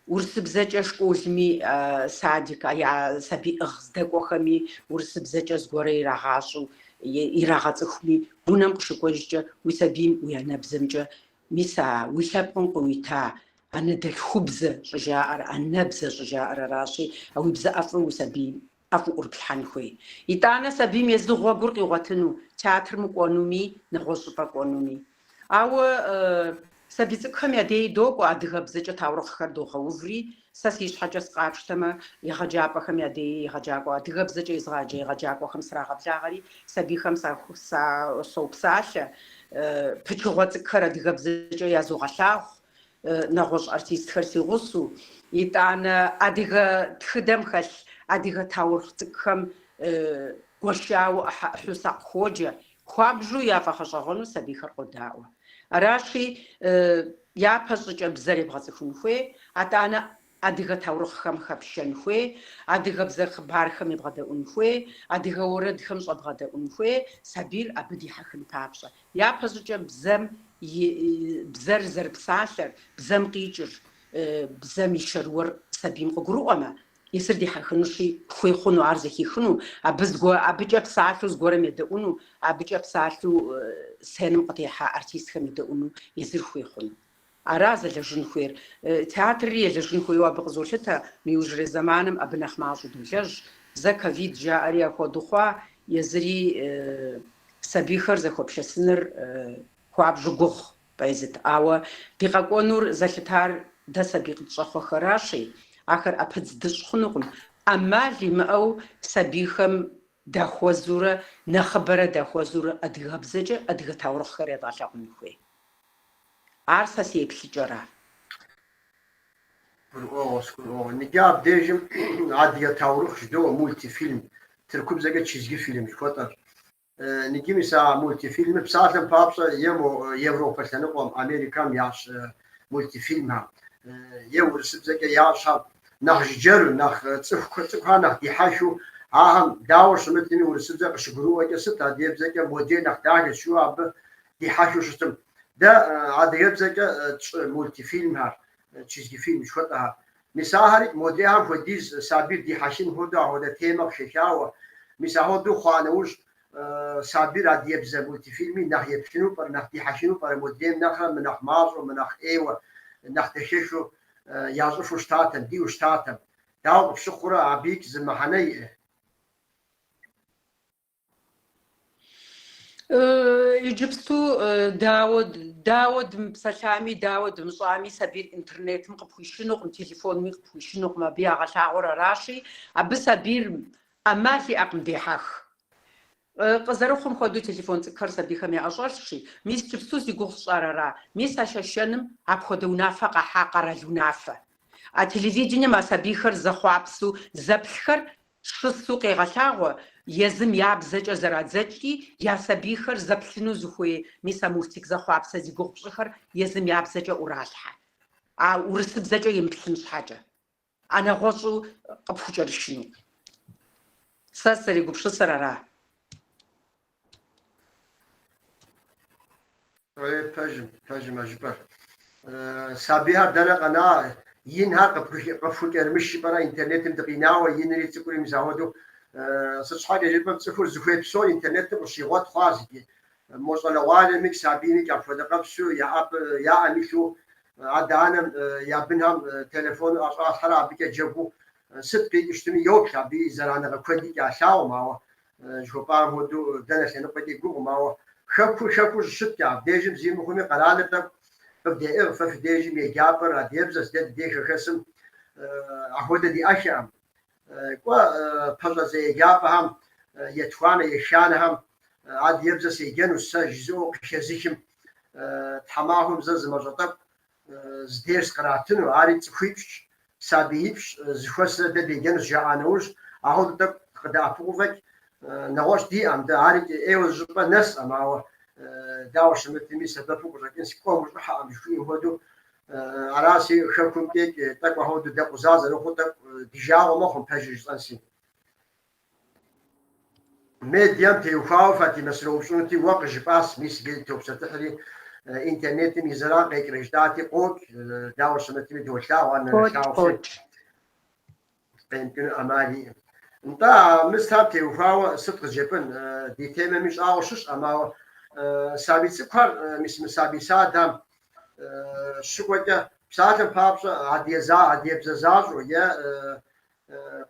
урысыбзэкӏэ школми, садик, я сабийӏыгъ здэкӏуэхэми урысыбзэкӏэ зыгуэрэ ирагъащӏэу, ирагъэцӏыхуми, унэм къыщыкӏуэжкӏэ уи сабийм уи анэбзэмкӏэ Мис а уи лъэпкъым къыуита анэдэлъхубзэ щӏыжаӏэр, анэбзэ щӏыжаӏэр аращи, а уи бзэ ӏэфӏыр уи сабийм ӏэфӏу ӏурыплъхьэн хуей. Итӏанэ сабийм езы гъуэгур къигъуэтыну, театрым кӏуэнуми, нэгъуэщӏ щӏыпӏэ кӏуэнуми. Ауэ сабий цӏыкӏухэм я деи докӏуэ, адыгэбзэкӏэ таурыхъхэр догъэуври, сэ си щхьэкӏэ сыкъапщтэмэ, егъэджапӏэхэм я деи егъэджакӏуэ адыгэбзэкӏэ езыгъаджэ егъэджакӏуэхэм срагъэблагъэри, сабийхэм сопсалъэ, пычыгъуэ цӏыкӏухэр адыгэбзэкӏэ язогъэлъагъу, нэгъуэщӏ артистхэр си гъусэу. Итӏанэ адыгэ тхыдэм хэлъ адыгэ таурыхъ цӏыкӏухэм гуэшауэ ӏыхьэ-ӏыхьэу сакъыхуоджэ, хуабжьу яфӏэгъэщӏэгъуэну сабийхэр къодаӏуэ. Аращи, япэ щӏыкӏэ бзэр ебгъэцӏыхун хуей, атӏанэ адыгэ таурыхъхэм хэпшэн хуей, адыгэбзэ хъыбархэм ебгъэдэӏун хуей, адыгэ уэрэдхэм щӏэбгъэдэӏун хуей, сабийр абы дихьэхын папщӏэ. Япэщӏыкӏэ бзэм и бзэр зэрыпсалъэр, бзэм къикӏыр, бзэм и шэрыуэр сабийм къыгурыӏуэмэ, езыр дихьэхынущи, хуей хъуну ар зэхихыну, абы абыкӏэ псалъэу зыгуэрым едэӏуну, абыкӏэ псалъэу сценэм къытехьа артистхэм едэӏуну езыр хуей хъуну. Ара зэлэжьын хуейр. Театрри елэжьын хуейуэ абы къызолъытэ, мы иужьрей зэманым абы нэхъ мащӏэу долэжь. Зэ ковид жаӏэри апхуэдэу хъуа, езыри сабийхэр зэхуэпшэсыныр хуабжьу гугъу Баязит. Ауэ ди къэкӏуэнур зэлъытар дэ сабий къытщӏэхъуэхэращи, ахэр ӏэпыдз дыщӏ хъунукъым. ӏэмал имыӏэу сабийхэм дахуэзурэ, нэхъыбэрэ дахуэзурэ адыгэбзэкӏэ адыгэ таурыхъхэр едгъэлъагъун хуей. Ар сэ си еплъыкӏэра. Гурыӏуэгъуэщ, гурыӏуэгъуэ. Иджы абдежым адыгэ таурыхъ жыдоӏэ, мультифильм, тыркубзэкӏэ çizgi film жыхуэтӏэр. Иджы мис а мультифильмыр псалъэм папщӏэ е мо Европэ лъэныкъуэм, Америкэм ящӏ мультифильмхэм, е урысыбзэкӏэ ящӏхэм нэхъ жыджэру, нэхъ цӏыху цӏыкӏухэр нэхъ дихьэхыу, ахэм дауэ щымытми урысыбзэ къыщыгурыӏуэкӏэ сыт адыгэбзэкӏэ модрей нэхъ дахэщ жиӏэу абы дихьэхыу щытым. Дэ адыгэбзэкӏэ тщӏы мультифильмхэр, чизгифильм жыхуэтӏэхэр. Мис ахэри модрейхэм хуэдиз сабийр дихьэхын хуэдэу ахуэдэ темэ къыхэхауэ, мис ахуэдэу хъуа нэужь, сабийр адыгэбзэ мультифильми нэхъ еплъыну пӏэрэ, нэхъ дихьэхыну пӏэрэ модрейм нэхърэ мынэхъ мащӏэу, мынэхъ ӏейуэ, нэхъ дахэхыу ящӏыфу щытатэм, диӏэу щытатэм. Дауэ къыпщыхъурэ, абыикӏ зы мыхьэнэ иӏэ? Иджыпсту дауэ дауэ дымыпсэлъами, дауэ дымыщӏами, сабийр интернетым къыпхуишынукъым, телефонми къыпхуишынукъым, абы ягъэлъагъуэр аращи, абы сабийр ӏэмал иӏэкъым дехьэх. Къызэрыхъум хуэдэу телефон цӏыкӏухэр сабийхэм яӏэщӏэлъщи, мис иджыпсту зи гугъу сщӏар ара, мис а Шэшэным апхуэдэ унафэ къахьа къэрал унафэ. А телевидением а сабийхэр зэхъуапсэу зэплъхэр щысу къегъэлъагъуэ, езым я бзэкӏэ зэрадзэкӏри, я сабийхэр зэплъыну зыхуей мис а мультик зэхъуапсэ зи гугъу пщӏыхэр езым я бзэкӏэ ӏуралъхьэ. А урысыбзэкӏэ емыплъын щхьэкӏэ. А нэгъуэщӏу къыпхукӏэрышыну. Сэ сызэрегупсысыр ара. Пэжым, пэжым а жыпӏэр. Сабийхэр дэнэ къэна, инхэр къыпхукӏэрымыш жыпӏэрэ интернетым дыкъинауэ, инри цӏыкӏури мис ахуэдэу. Сыт щхьэкӏэ жыпӏэм цӏыхур зыхуей псор интернетым къыщигъуэт хъуащ иджы. Мо щӏалэгъуалэмикӏ, сабиймикӏ апхуэдэ къэпсу я ӏэм илъу адэ-анэм я бынхэм телефоныр ӏэщӏалъхьэрэ абыкӏэ джэгуу сыт къикӏыу щытми йоплъ, абы и зэраныгъэ куэдикӏ ялъагъум, ауэ жыхуэпӏам хуэдэу дэнэ лъэныкъуэкӏи гугъум, ауэ хэкур хэкуу щыщыткӏэ, абдежым зи мыхъуми къэралыр тӏэкӏу къыбдеӏыгъ, фэ фи дежым еджапӏэр адыгэбзэщ, дэ ди дей хэхэсым ахуэдэ диӏэххэкъым. Кӏуэ, пэщӏэдзэ еджапӏэхэм, етхуанэ, еханэхэм адыгэбзэ седжэнущ сэ жызыӏэу къыхэзыхым тхьэмахуэм зэ зы мащӏэ тӏэкӏу зы дерс къратыну, ари цӏыхуипщӏ, сабиипщӏ зыхуэсрэ дэ деджэнущ жаӏа нэужь, ахуэдэу тӏэкӏу къыдэӏэпыкъуу фӏэкӏ, нэгъуэщӏ диӏэм, дэ ари ӏейуэ зыщӏыпӏэ нэсӏэм, ауэ дауэ щымытми сэбэпу къыщӏэкӏынщ, кӏуэм ущӏыхьэӏым жыхуиӏэм хуэдэу, араси хэкумкӏэ тӏэкӏу ахуэдэу дэкъуза зэрыхъуу тӏэкӏу ди жагъуэ мэхъум, пэжыр жысӏэнси. Медиам теухуауэ Фатимэ сыноупщӏынути, уэ къыжыпӏащ, мис иджы дытопсэлъыхьри, интернетым и зэран къекӏрэ жытӏати, къокӏ, дауэ щымытми долъагъу, ар Къокӏ, нэрылъагъущи, къокӏ. къемыкӏыну ӏэмал иӏэм. Нтӏэ, а мыстам теухуауэ сыт къызжепӏэн, ди темэми щӏагъуэ щыщӏэм, ауэ сабий цӏыкӏухэр, мис мы сабий садхэм щыкӏуэкӏэ, псалъэм папщӏэ, адыгэбзэ защӏэу е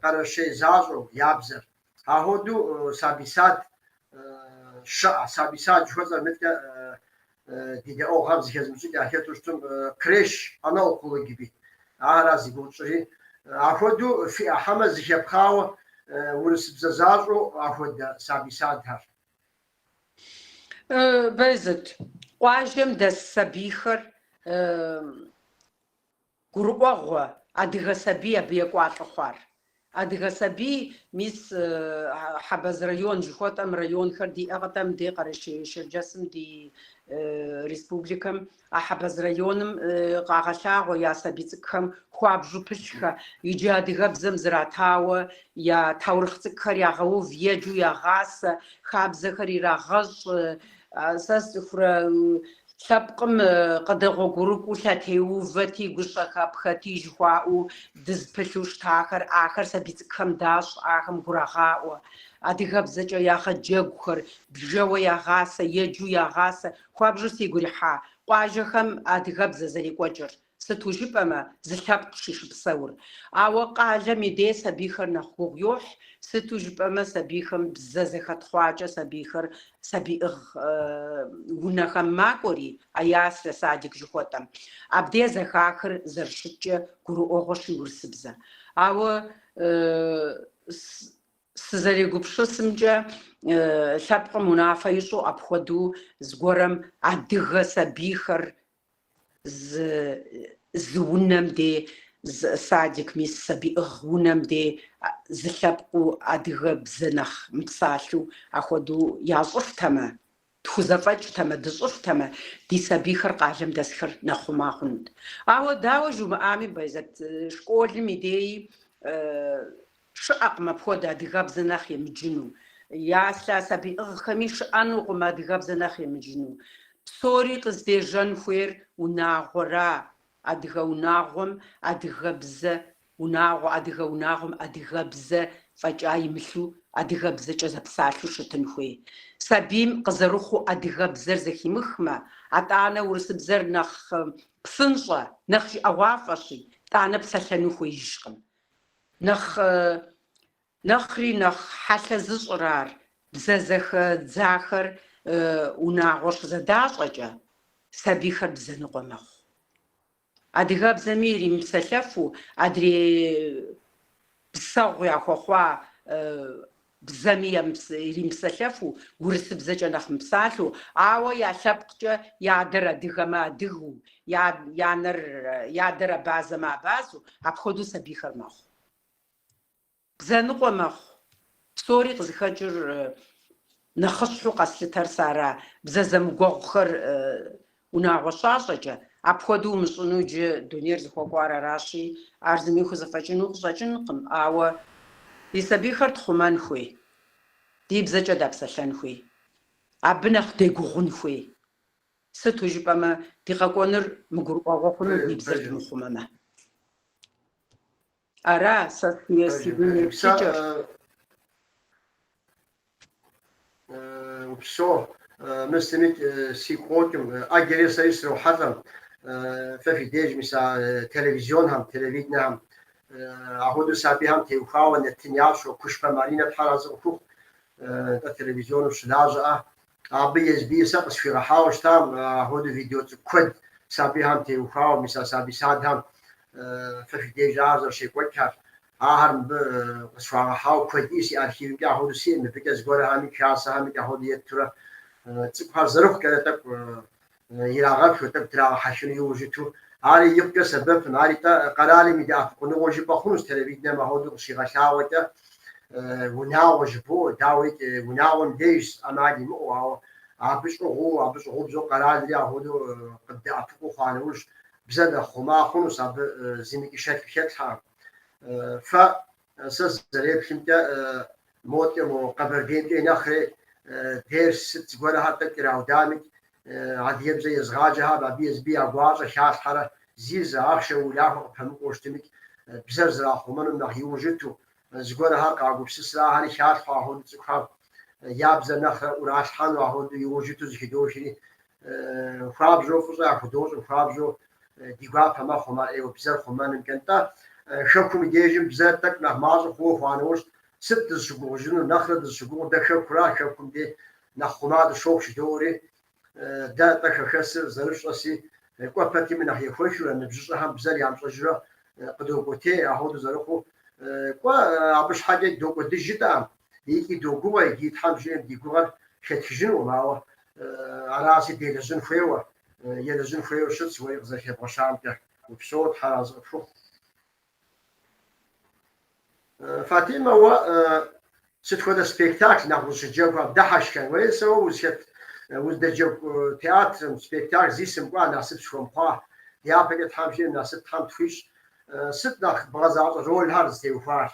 къэрэшей защӏэу я бзэр. Ахуэдэу сабий сад щыӏэ, сабий сад жыхуэсӏэр мыткӏэ ди дэӏуэгъухэм зыхэзымыщӏыкӏ яхэту щытым kreş, anaokulu gibi. Ахэр зи гугъу тщӏыри. Ахуэдэу фиӏэ хьэмэ зыхэпхъауэ урысыбзэ защӏэу ахуэдэ сабий садхэр. Байзэт, къуажэм дэс сабийхэр Гурыӏуэгъуэ, адыгэ сабий абы екӏуалӏэ хъуар. Адыгэ сабий, мис Хьэбэз район жыхуэтӏэм районхэр диӏэкъэ-тӏэ мыдей Къэрэшей-Шэрджэсым ди республикэм. А Хьэбэз районым къагъэлъагъуэ я сабий цӏыкӏухэм хуабжьу пылъхэ, иджы адыгэбзэм зратауэ я таурыхъ цӏыкӏухэр ягъэув, еджу ягъасэ, хабзэхэр ирагъэщӏ. Сэ сцӏыхурэ Лъэпкъым къыдэгъуэгурыкӏуэу лъэтеувэти, гущэхэпхэти жыхуаӏэу дызыпылъу щытахэр, ахэр сабий цӏыкӏухэм дащӏ, ахэм гурагъаӏуэ. Адыгэбзэкӏэ ягъэджэгухэр, бжэуэ ягъасэ, еджу ягъасэ. Хуабжьу сигу ирихьа къуажэхэм адыгэбзэ зэрекӏуэкӏыр. Сыту жыпӏэмэ, зы лъэпкъщ щыпсэур. Ауэ къалэм и дей сабийхэр нэхъ гугъу йохь, сыту жыпӏэмэ, сабийхэм бзэ зэхэтхъуакӏэ сабийхэр сабийӏыгъ унэхэм макӏуэри, а яслэ, садик жыхуэтӏэм. Абдей зэхахыр зэрыщыткӏэ гурыӏуэгъуэщи урысыбзэ. Ауэ сызэрегупсысымкӏэ, лъэпкъым унафэ ищӏу апхуэдэу зыгуэрэм адыгэ сабийхэр зы зы унэм дей Садик, мис сабийӏыгъ унэм дей зы лъэпкъыу адыгэбзэ нэхъ мыпсалъэу ахуэдэу ящӏыфтэмэ, тхузэфӏэкӏтэмэ, дыщӏыфтэмэ, ди сабийхэр къалэм дэсхэр нэхъ хъума хъунут. Ауэ дауэ жумыӏами, Байзэт, школым и деи щыӏэкъым апхуэдэ адыгэбзэ нэхъ емыджыну. Яслъэ сабийӏыгъхэми щыӏэнукъым адыгэбзэ нэхъ емыджыну. Псори къыздежьэн хуейр унагъуэра, Адыгэ унагъуэм адыгэбзэ унагъуэ, адыгэ унагъуэм адыгэбзэ фӏэкӏа имылъу адыгэбзэкӏэ зэпсалъэу щытын хуей. Сабийм къызэрыхъуу адыгэбзэр зэхимыхмэ, атӏанэ урысыбзэр нэхъ псынщӏэ, нэхъ жыӏэгъуафӏэщи, тӏанэ псэлъэну хуеижкъым. Нэхъ нэхъри нэхъ хьэлъэ зыщӏыр ар, бзэ зэхэдзахэр унагъуэ щызэдащӏэкӏэ, сабийхэр бзэ ныкъуэ мэхъу. Адыгэбзэми иримыпсэлъэфу, адрей псэгъу яхуэхъуа бзэми иримыпсэлъэфу, урысыбзэкӏэ нэхъ мыпсалъэу, ауэ я лъэпкъкӏэ я адэр адыгэмэ адыгэу, я анэр, я адэр абазэмэ абазэу, апхуэдэу сабийхэр мэхъу. Бзэ ныкъуэ мэхъу. Псори къызыхэкӏыр нэхъыщхьэу къэслъытэр сэ ара, бзэ зэмыгуэгъухэр унагъуэ щащӏэкӏэ, апхуэдэу умыщӏыну иджы дунейр зыхуэкӏуар аращи, ар зыми хузэфӏэкӏыну къыщӏэкӏынкъым, ауэ ди сабийхэр тхъумэн хуей, ди бзэкӏэ дапсэлъэн хуей, абы нэхъ дегугъун хуей. Сыту жыпӏэмэ, ди къэкӏуэнур мыгурыӏуэгъуэ хъуну ди бзэр дымыхъумэмэ. Ара сэ си дуней еплъыкӏэр. Упсэу, мыстымикӏ сигу къокӏым, ӏэджэри сэри срохьэлӏэм, фэ фи деж мис а телевизионхэм, телевиденэхэм ахуэдэу сабийхэм теухуауэ нэтын ящӏу, Кушпэ Маринэ Тхьэр арэзы къыхухъу, нтӏэ телевизионым щылажьэӏэ. Абы езбии сэ къысхуигъэхьауэ щытам ахуэдэу видео цӏыкӏу куэд сабийхэм теухуауэ, мис а сабий садхэм фэ фи деж ар зэрыщекӏуэкӏхэр, ахэр мыбы къысхуагъэхьауэ куэди си архивымкӏэ ахуэдэу сиӏэм, мыбыкӏэ зыгуэрхэми, хасэхэмикӏ ахуэдэу еттурэ цӏыкӏухэр зэрыхъукӏэрэ тӏэкӏу ирагъэплъу, тӏэкӏу драгъэхьэхыну иужь иту. Ари икъукӏэ сэбэпым, ари тӏэ къэралым и дэӏэпыкъуныгъэу жыпӏэ хъунущ телевиденэм ахуэдэу къыщигъэлъагъуэкӏэ унагъуэ жыпӏэу, дауикӏ, унагъуэм дежщ ӏэмал имыӏэу, ауэ абы щӏыгъуу, абы щӏыгъубзэу къэралри ахуэдэу къыддэӏэпыкъуу хъуа нэужь, бзэр нэхъ хъума хъунущ, абы зымикӏи шэч къыхэтлъхьэкъым. Фэ сэ сызэреплъымкӏэ, Моткӏэ мо Къэбэрдеймкӏэ нэхъри дерс сыт зыгуэрхэр тӏэкӏу ираудамикӏ, адыгэбзэ езыгъаджэхэм абы езыби я гуащӏэ халъхьэрэ зи зы ахъшэ улахуэ къыпэмыкӏуэу щытымикӏ, бзэр зэрахъумэнум нэхъ иужь иту, зыгуэрхэр къагупсысрэ ахэри халъхьэу ахуэдэу цӏыхухэм я бзэр нэхърэ ӏуралъхьэну ахуэдэу иужь иту зыхыдохри, хуабжьу фӏыщӏэ яхудощӏым, хуабжьу ди гуапэ мэхъум ар ӏейуэ бзэр хъумэнымкӏэ. Нтӏэ, хэкум и дежым бзэр тӏэкӏу нэхъ мащӏэ хъууэ хъуа нэужь, Сыт дызыщыгугъыжынур? Нэхърэ дызыщыгугъыр дэ хэкура, хэкум дей нэхъ хъума дыщохъу жыдоӏэри, дэ тӏэ хэхэсыр зэрыфщӏэси, кӏуэ пэтми нэхъ ехуэхыурэ, ныбжьыщӏэхэм бзэр ямыщӏэжурэ къыдокӏуэтей, ахуэдэу зэрыхъуу, кӏуэ, абы щхьэкӏэ докӏуэдыж жытӏэкъым, икӏи догугъэ, иджы Тхьэм жиӏэм ди гугъэр хэтхыжынукъым, ауэ араси делэжьын хуейуэ, елэжьын хуейуэ щытщ уэри къызэрыхэбгъэщамкӏэ. Упсэу, Тхьэр арэзы къыпхухъу. Фатимэ, уэ сыт хуэдэ спектакль нэхъ узыщыджэгухэм, дыхьэшхэн? Уэри сэ уэ узыхэт, уздэджэгу театрым, спектакль зи сымыкӏуа, насып схуэмыхъуа. Дяпэкӏэ Тхьэм жиӏэм насып Тхьэм тхуищӏ. Сыт нэхъ бгъэзащӏэ ролхэр зытеухуар?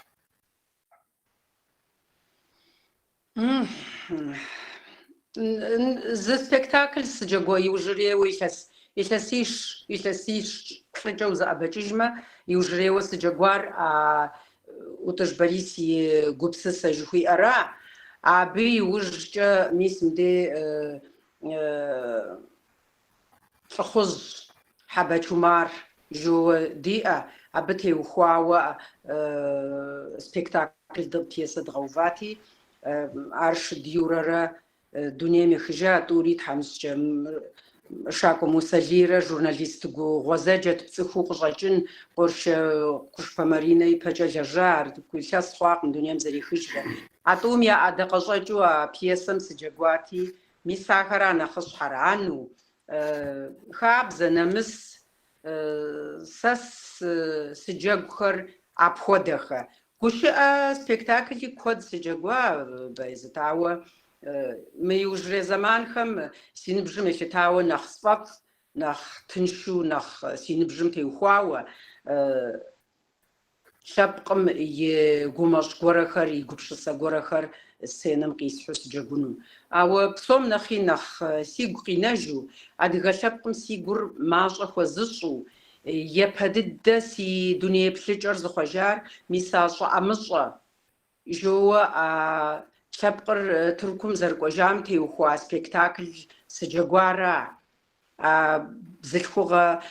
Зы спектакль сыджэгуа иужьрейуэ илъэс, илъэсищ, илъэсищ-плӏыкӏэ узэӏэбэкӏыжмэ, иужьрейуэ сыджэгуар а ӏутӏыж Борис и гупсысэ жыхуиӏэра. Абы иужькӏэ мис мыдей Лӏыхъужь Хьэбэч Умар жыуэ диӏэ, абы теухуауэ спектакль пьесэ дгъэувати, ар Шыд Юрэрэ дунейм ехыжа, тӏури тхьэмыщкӏэ Шакӏуэ Мусэлийрэ журналист гъуэзэджэт, пцӏыхуу къыщӏэкӏын, Къурш Кушпэ Маринэ ипэкӏэ лэжьа, ар илъэс хъуакъым дунейм зэрехыжрэ. А тӏум я ӏэдакъэщӏэкӏыу а пьесэм сыджэгуати, Мис ахэра нэхъыщхьэр, ану, хабзэ, нэмыс, Сэ сыджэгухэр апхуэдэхэ. Гушыӏэ спектакли куэд сыджэгуа, Байзэт, ауэ мы иужьрей зэманхэм си ныбжьым елъытауэ нэхъ сфӏэфӏ, нэхъ тыншу, нэхъ си ныбжьым теухуауэ лъэпкъым и гумэщӏ гуэрэхэр, и гупсысэ гуэрэхэр сценэм къисхьу сыджэгуну. Ауэ псом нэхъи нэхъ сигу къинэжу, адыгэ лъэпкъым си гур мащӏэ хуэзыщӏу, япэ дыдэ си дуней еплъыкӏэр зыхъуэжар мис а Щӏы ӏэмыщӏэ жоуэ а лъэпкъыр Тыркум зэрыкӏуэжам теухуа спектакль сыджэгуара. А бзылъхугъэ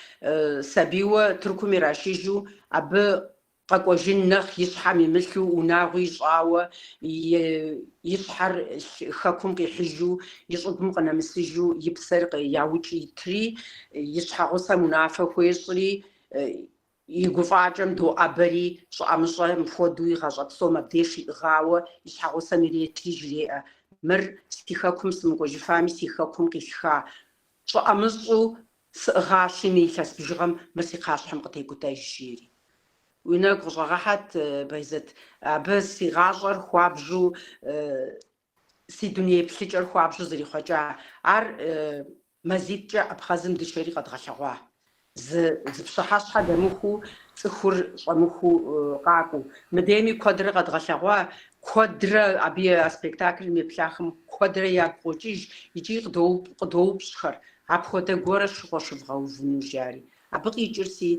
сабийуэ Тыркум ирашыжу, абы къэкӏуэжын нэхъ и щхьэм имылъу, унагъуи ищӏауэ, и щхьэр хэкум къихьыжу, и щӏыгум къынэмысыжу, и псэр яукӏ итри, и щхьэгъусэм унафэ хуещӏри, и гуфӏакӏэм доӏэбэри, щӏы ӏэмыщӏэ мыпхуэдэу и гъащӏэ псом абдеж щиӏыгъауэ и щхьэгъусэм иретри жреӏэ, Мыр си хэкум сымыкӏуэжыфами, си хэкум къисха щӏы ӏэмыщӏэу сыӏыгъащи, мы илъэс бжыгъэм мыр си кхъащхьэм къытекӏутэж, жери. Уи нэгу къыщӏэгъэхьэт, Байзэт, абы си гъащӏэр хуабжьу, си дуней еплъыкӏэр хуабжьу зэрихъуэкӏа. Ар мазитӏкӏэ Абхъазым дышэри къэдгъэлъэгъуа. Зы зы пщыхьэщхьэ дэмыхуу, цӏыхур щӏэмыхуу къакӏуэу. Мыдейми куэдрэ къэдгъэлъэгъуа, куэдрэ абы а спектаклым еплъахэм куэдрэ ягу къокӏыж икӏи къыдоупщӏхэр, апхуэдэ гуэрэ щыгъуэ щывгъэувыну жари. Абы къикӏыр си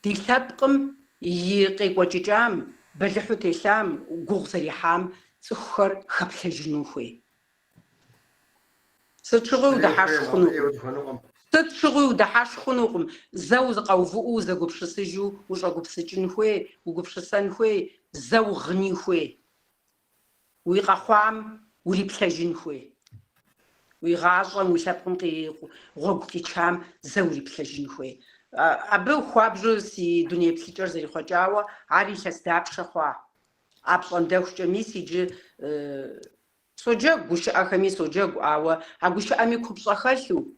ди лъэпкъым и къекӏуэкӏыкӏам, бэлыхьу телъам, гугъу зэрехьам цӏыхухэр хэплъэжыну хуей. Сыт щыгъуи удыхьэшх хъунукъым. Сыт щыгъуи удыхьэшх хъунукъым. Зэ узыкъэувыӏэу узэгупсысыжу ущӏэгупсыкӏын хуей, угупсысэн хуей, зэ угъыни хуей. Уи къэхъуам уриплъэжын хуей. Уи гъащӏэм, уи лъэпкъым гъуэгу къичам зэ уриплъэжын хуей. Абы хуабжьу си дуней еплъыкӏэр зэрихъуэкӏауэ, ар илъэс дапщэ хъуа? Апщӏондэхукӏэ мис иджы Соджэгу, гушыӏэхэми соджэгу, ауэ а гушыӏэми купщӏэ хэлъу,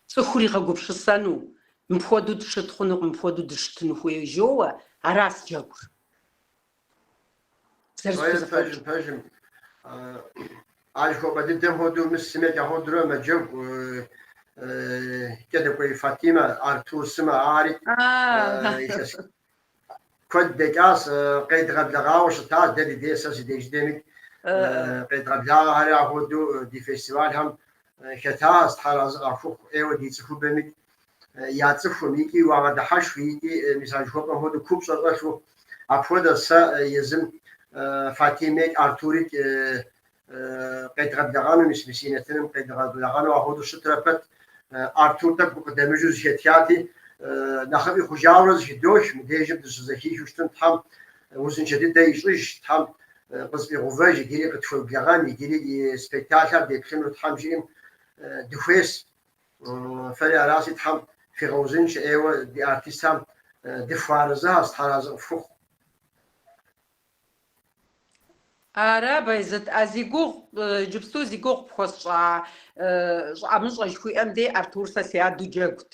цӏыхур игъэгупсысэну, мыпхуэдэу дыщыт хъунукъым, мыпхуэдэу дыщытын хуей жоуэ, ара сджэгур. Зэрысхузэфӏэкӏ. Пэжым, пэжым. А жыхуэпӏэ дыдэм хуэдэу мысым екӏэ хуэдэурэ мэджэгу Кӏэдэкӏуей Фатимэ, Артур сымэ, ари илъэс Куэд дэкӏащ, къедгъэблэгъауэ щытащ дэ ди дей, сэ си деж дыдэмикӏ. Къедгъэблагъэхэри апхуэдэу ди фестивалхэм хэтащ, Тхьэр арэзы къахухъу, ӏейуэ ди цӏыхубэмикӏ я цӏыхум икӏи уагъэдыхьэшху, икӏи мис а жыхуэпӏэм хуэдэу купщӏэ щӏэлъу. Апхуэдэ сэ езым Фатимекӏ, Артурикӏ къедгъэблэгъэну, мис мы си нэтыным къедгъэблэгъэну апхуэдэу щытрэ пэт, Артур тӏэкӏу гукъыдэмыжу зэхэтхати, нэхъыфӏи хъужауэрэ зэхыдох, мыбдежым дыщызэхихыу щытым Тхьэм узыншэ дыдэ ищӏыж, Тхьэм къызэфӏигъэувэж, иджыри къытхуеблэгъэн, иджыри и спектакльхэр деплъыну Тхьэм жиӏэм дыхуейс. Фэри аращи, Тхьэм фигъэузыншэ ӏейуэ ди артистхэм дыфхуэарэзыхэщ, Тхьэр арэзы къыфхухъу. Ара, Байзэт, а зи гугъу, иджыпсту зи гугъу пхуэсщӏа Щӏы ӏэмыщӏэ жыхуиӏэм дей Артур сэ си адэу джэгут.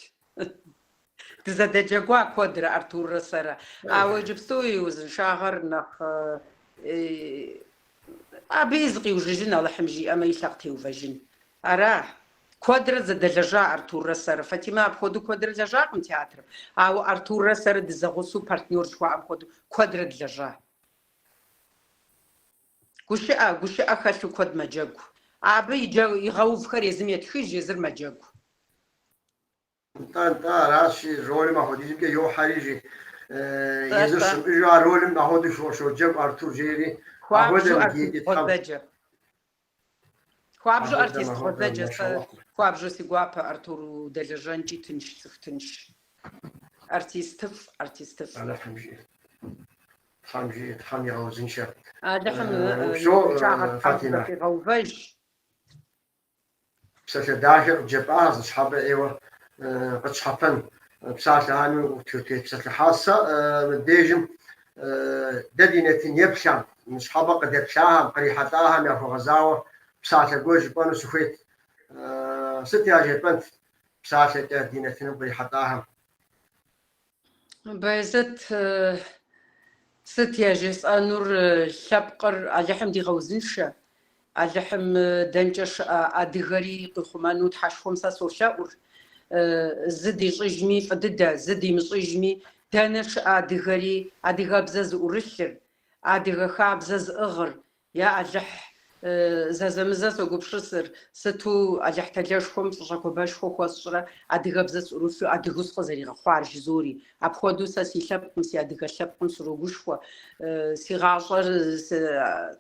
Дызэдэджэгуа куэдрэ Артуррэ сэрэ. Ауэ иджыпсту и узыншагъэр нэхъ абыи зыкъиужьыжын, Алыхьым жиӏэмэ, и лъэ къытеувэжын. Ара, куэдрэ зэдэлэжьа Артуррэ сэрэ. Фатимэ апхуэдэу куэдрэ лэжьакъым театрым, ауэ Артуррэ сэрэ дызэгъусэу партнер жыхуаӏэм хуэдэу куэдрэ дылэжьа. Гушыӏэ, гушыӏэ хэлъу куэд мэджэгу. Абы игъэувхэр езым етхыж, езыр мэджэгу. Нтӏэ, нтӏэ, аращи, ролым апхуэдизымкӏэ йохьэри, жи, езыр щымыӏэжу а ролым апхуэдэу щоджэгу Артур жери, Хуабжьу артист гъуэзэджэ. Хуабжьу артист гъуэзэджэ. Сэ хуабжьу си гуапэ Артур удэлэжьэнкӏи тынш, цӏыху тынш. Артистыфӏ, артистыфӏ. Алыхьым жиӏэ. Тхьэм жиӏэ, Тхьэм игъэузыншэ. Алыхьым и узыншагъэр Тхьэм къигъэувэж. Псалъэ дахэ къыджепӏащ, ныщхьэбэ ӏейуэ къытщхьэпэн псалъэхэми утепсэлъыхьащ. Сэ мыбдежым дэ ди нэтын еплъхэм, ныщхьэбэ къыдэплъахэм, кърихьэлӏахэм яхуэгъэзауэ псалъэ гуэр жыпӏэну сыхуейт. Сыт яжепӏэнт псалъэкӏэ ди нэтыным кърихьэлӏахэм? Байзэт, сыт яжесӏэнур лъэпкъыр Алыхьым дигъэузыншэ, Алыхьым дэнкӏэ щыӏэ адыгэри къихъумэну Тхьэшхуэм сэ солъэӏур. Зы дищӏыжми фӏы дыдэ, зы димыщӏыжми, дэнэ щыӏэ адыгэри адыгэбзэ зыӏурылъыр, адыгэ хабзэ зыӏыгъыр, Я Алыхь, зэзэмызэ согупсысыр, сыту Алыхь Талэшхуэм фӏыщӏэ гуапэшхуэ хуэсщӏрэ адыгэбзэ сӏурылъу адыгэу сыкъызэригъэхъуар жызори. Апхуэдэу сэ си лъэпкъым, си адыгэ лъэпкъым срогушхуэ. Си гъащӏэр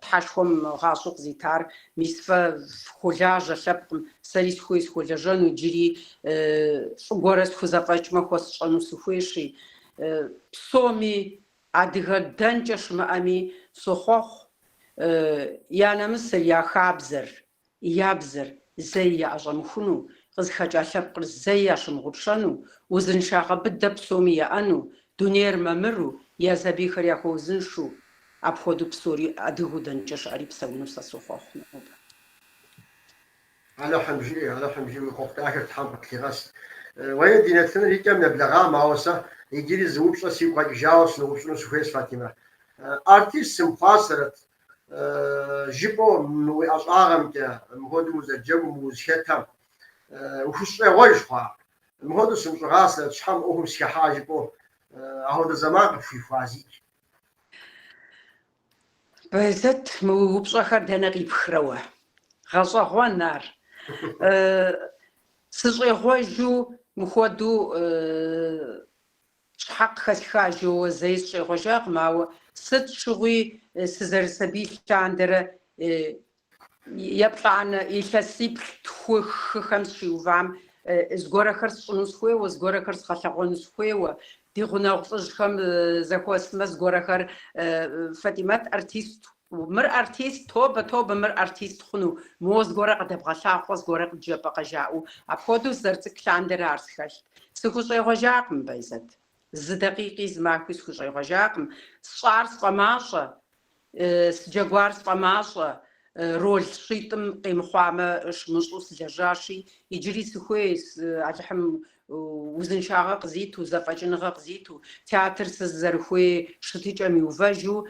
Тхьэшхуэм гъащӏэу къызитар, мис фэ фхуолажьэ лъэпкъым, сэри сыхуей схуэлэжьэну, иджыри фӏы гуэрэ схузэфӏэкӏмэ хуэсщӏэну сыхуейщи, псоми Адыгэ дэнкӏэ щымыӏэми, сохъуэхъу я нэмысыр, я хабзэр, я бзэр зэи яӏэщӏэмыхуну, къызыхэкӏа лъэпкъыр зэи ящымыгъупщэну, узыншагъэ быдэ псоми яӏэну, дунейр мамыру, я сабийхэр яхуэузыншэу, апхуэдэу псори адыгэу дэнкӏэ щыӏэри псэуну сэ сохъуэхъу нобэ. Алыхьым жиӏэ, Алыхьым жиӏэ, уи хъуэхъу дахэр Тхьэм къытлъигъэс. Уей, ди нэтыныр и кӏэм нэблэгъам, ауэ сэ иджыри зы упщӏэ сигу къэкӏыжауэ сыноупщӏыну сыхуейщ, Фатимэ. Артист сымыхъуасэрэт жыпӏэу мы уи ӏэщӏагъэмкӏэ, мыхуэдэу узэрыджэгум, узыхэтам, ухущӏегъуэж хъуа? Мыхуэдэу сымыщӏыгъасэрэт, щхьэ мы ӏуэхум сыхыхьа жыпӏэу ахуэдэ зэман къыпхуихуа зикӏ? Байзэт, мы уи упщӏэхэр дэнэ къипхрэ уэ? Гъэщӏэгъуэн ар. Сыщӏегъуэжу мыхуэдэу щхьэ къыхэсха жоуэ зэи сыщӏегъуэжакъым, ауэ сыт щыгъуи сызэрысабий лъандэрэ Еплӏанэ илъэсиплӏ тху хыхэм сыщиувам зыгуэрэхэр сщӏыну сыхуейуэ, зыгуэрэхэр сгъэлъэгъуэну сыхуейуэ, ди гъунэгъу лӏыжьхэм зэхуэсмэ зыгуэрэхэр Фатӏимэт артист, мыр артист, тобэ, тобэ, мыр артист хъуну, моуэ зыгуэрэ къыдэбгъэлъагъукъэ, зыгуэрэ къыджепӏэкъэ жаӏэу. Апхуэдэу сызэрыцӏыкӏу лъандэрэ ар схэлът. Сыхущӏегъуэжакъым, Байзэт. Зы дакъикъи зы махуи схущӏегъуэжакъым. Сщӏар сфӏэмащӏэ, Сыджэгуар сфӏэмащӏэ, роль щитӏым къемыхъуамэ щымыщӏу сылэжьащи, иджыри сыхуей Алыхьым узыншагъэ къызиту, зэфӏэкӏыныгъэ къызиту, театр сызэрыхуей щытыкӏэм иувэжу,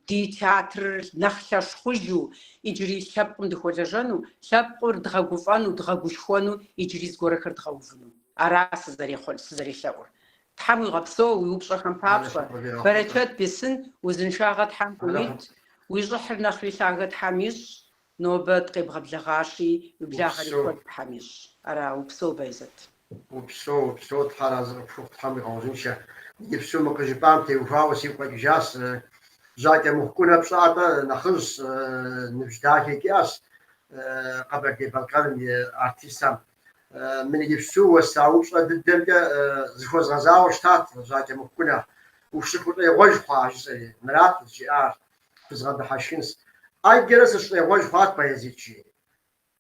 ди театрыр нэхъ лъэщ хъужу, иджыри лъэпкъым дыхуэлэжьэну, лъэпкъыр дгъэгуфӏэну, дгъэгушхуэну, иджыри зыгуэрхэр дгъэувыну. Ара сызэрелъэӏур. Тхьэм уигъэпсэу уи упщӏэхэм папщӏэ. Бэрэчэт бесын, узыншагъэ Тхьэм къыуит, уи щӏыхьыр нэхъри лъагэ Тхьэм ищӏ, нобэ дыкъебгъэблэгъащи, уи благъэри куэд Тхьэм ищӏ. Ара, упсэу, Байзэт. Упсэу, упсэу, Тхьэр арэзы къыпхухъу, Тхьэм уигъэузыншэ. Иджыпсту мы къыжыпӏам теухуауэ сигу къэкӏыжащ. Жьакӏэмыхъу Кӏунэ пщӏэ-тӏэ нэхъыжьщ, ныбжь дахэ иӏэщ Къэбэрдей-Балъкъэрым и артистхэм. Мы иджыпсту уэста упщӏэ дыдэмкӏэ зыхуэзгъэзауэ щытат Жьакӏэмыхъу Кӏунэ. Ущыхущӏегъуэж хъуа жысӏэри, мырат къызжиӏар, фызгъэдыхьэшхынс. ӏэджэрэ сыщӏегъуэж хъуат Баязит, жи.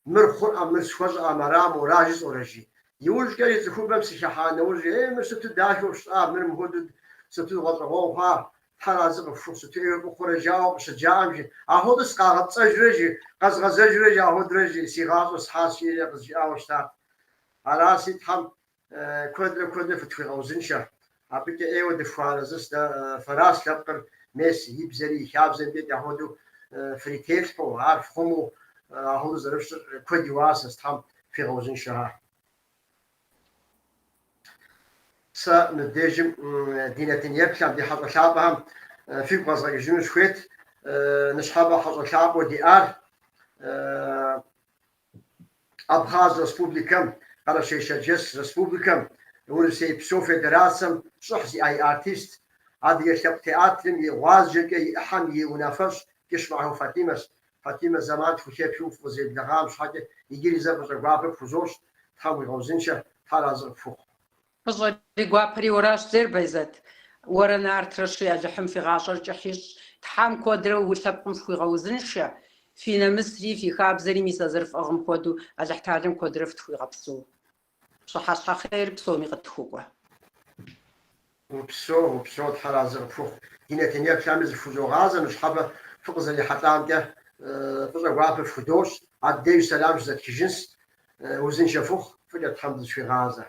Мыр хъурӏэм, мыр схуэщӏэӏэм, ара, мора жысӏэурэ, жи. Иужькӏэри цӏыхубэм сыхыхьа нэужь, ей, мыр сыту дахэу фщӏа, мыр мыхуэдэу сыту гъэщӏэгъуэн хъуа, Тхьэр арэзы къыфхухъу, сыту ӏейуэ фӏы хъурэ жаӏэу къыщыджаӏэм, жи, ахуэдэу сыкъагъэпцӏэжурэ, жи, къэзгъэзэжурэ, жи, ахуэдурэ, жи, си гъащӏэр схьащ, жиӏэри къызжиӏауэ щытат. Араси, Тхьэм куэдрэ куэдрэ фытхуигъэузыншэ. Абыкӏэ ӏейуэ дыфхуэарэзыщ дэ, фэращ лъэпкъыр, мес, и бзэри, и хабзэмкӏэ ахуэдэу фрителъхьэу, ар фхъумэу ахуэдэу зэрыфщӏыр куэд и уасэщ, Тхьэм фигъэузыншэ. Сэ мыбдежым ди нэтын еплъхэм, ди хьэщӏэ лъапӏэхэм фигу къэзгъэкӏыжыну сыхуейт. Ныщхьэбэ хьэщӏэ лъапӏэу диӏар Абхъаз Республикэм, Къэрэшей-Шэрджэс Республикэм, Урысейпсо Федерацэм щӏыхь зиӏэ и артист, Адыгэ лъэпкъ театрым и гъуазджэкӏэ и ӏыхьэм и унафэщӏ Кӏыщмахуэ Фатимэщ. Фатимэ, зэман тхухэпхыу фыкъызэреблэгъам щхьэкӏэ иджыри зэ фӏыщӏэ гуапэ пхузощӏ, Тхьэм уигъэузыншэ, Тхьэр арэзы къыпхухъу. Фӏыщӏэри гуапэри уэращ зейр, Байзэт. Уэрэ Нартрэ щи Алыхьым фи гъащӏэр кӏыхь ищӏ, Тхьэм куэдрэ уи лъэпкъым фхуигъэузыншэ, фи нэмысри, фи хабзэри мис а зэрыфӏыгъым хуэдэу Алыхьталэм куэдрэ фтхуигъэпсэу. Пщыхьэщхьэ хъер псоми къытхукӏуэ. Упсэу, упсэу, Тхьэр арэзы къыпхухъу. Ди нэтын еплъхэми зыфхузогъазэ, ныщхьэбэ фыкъызэрихьэлӏамкӏэ фӏыщӏэ гуапэ фхудощӏ. Абдеж сэлам щызэтхыжынщ. Узыншэ фыхъу, фӏыкӏэ Тхьэм дызыхуигъазэ.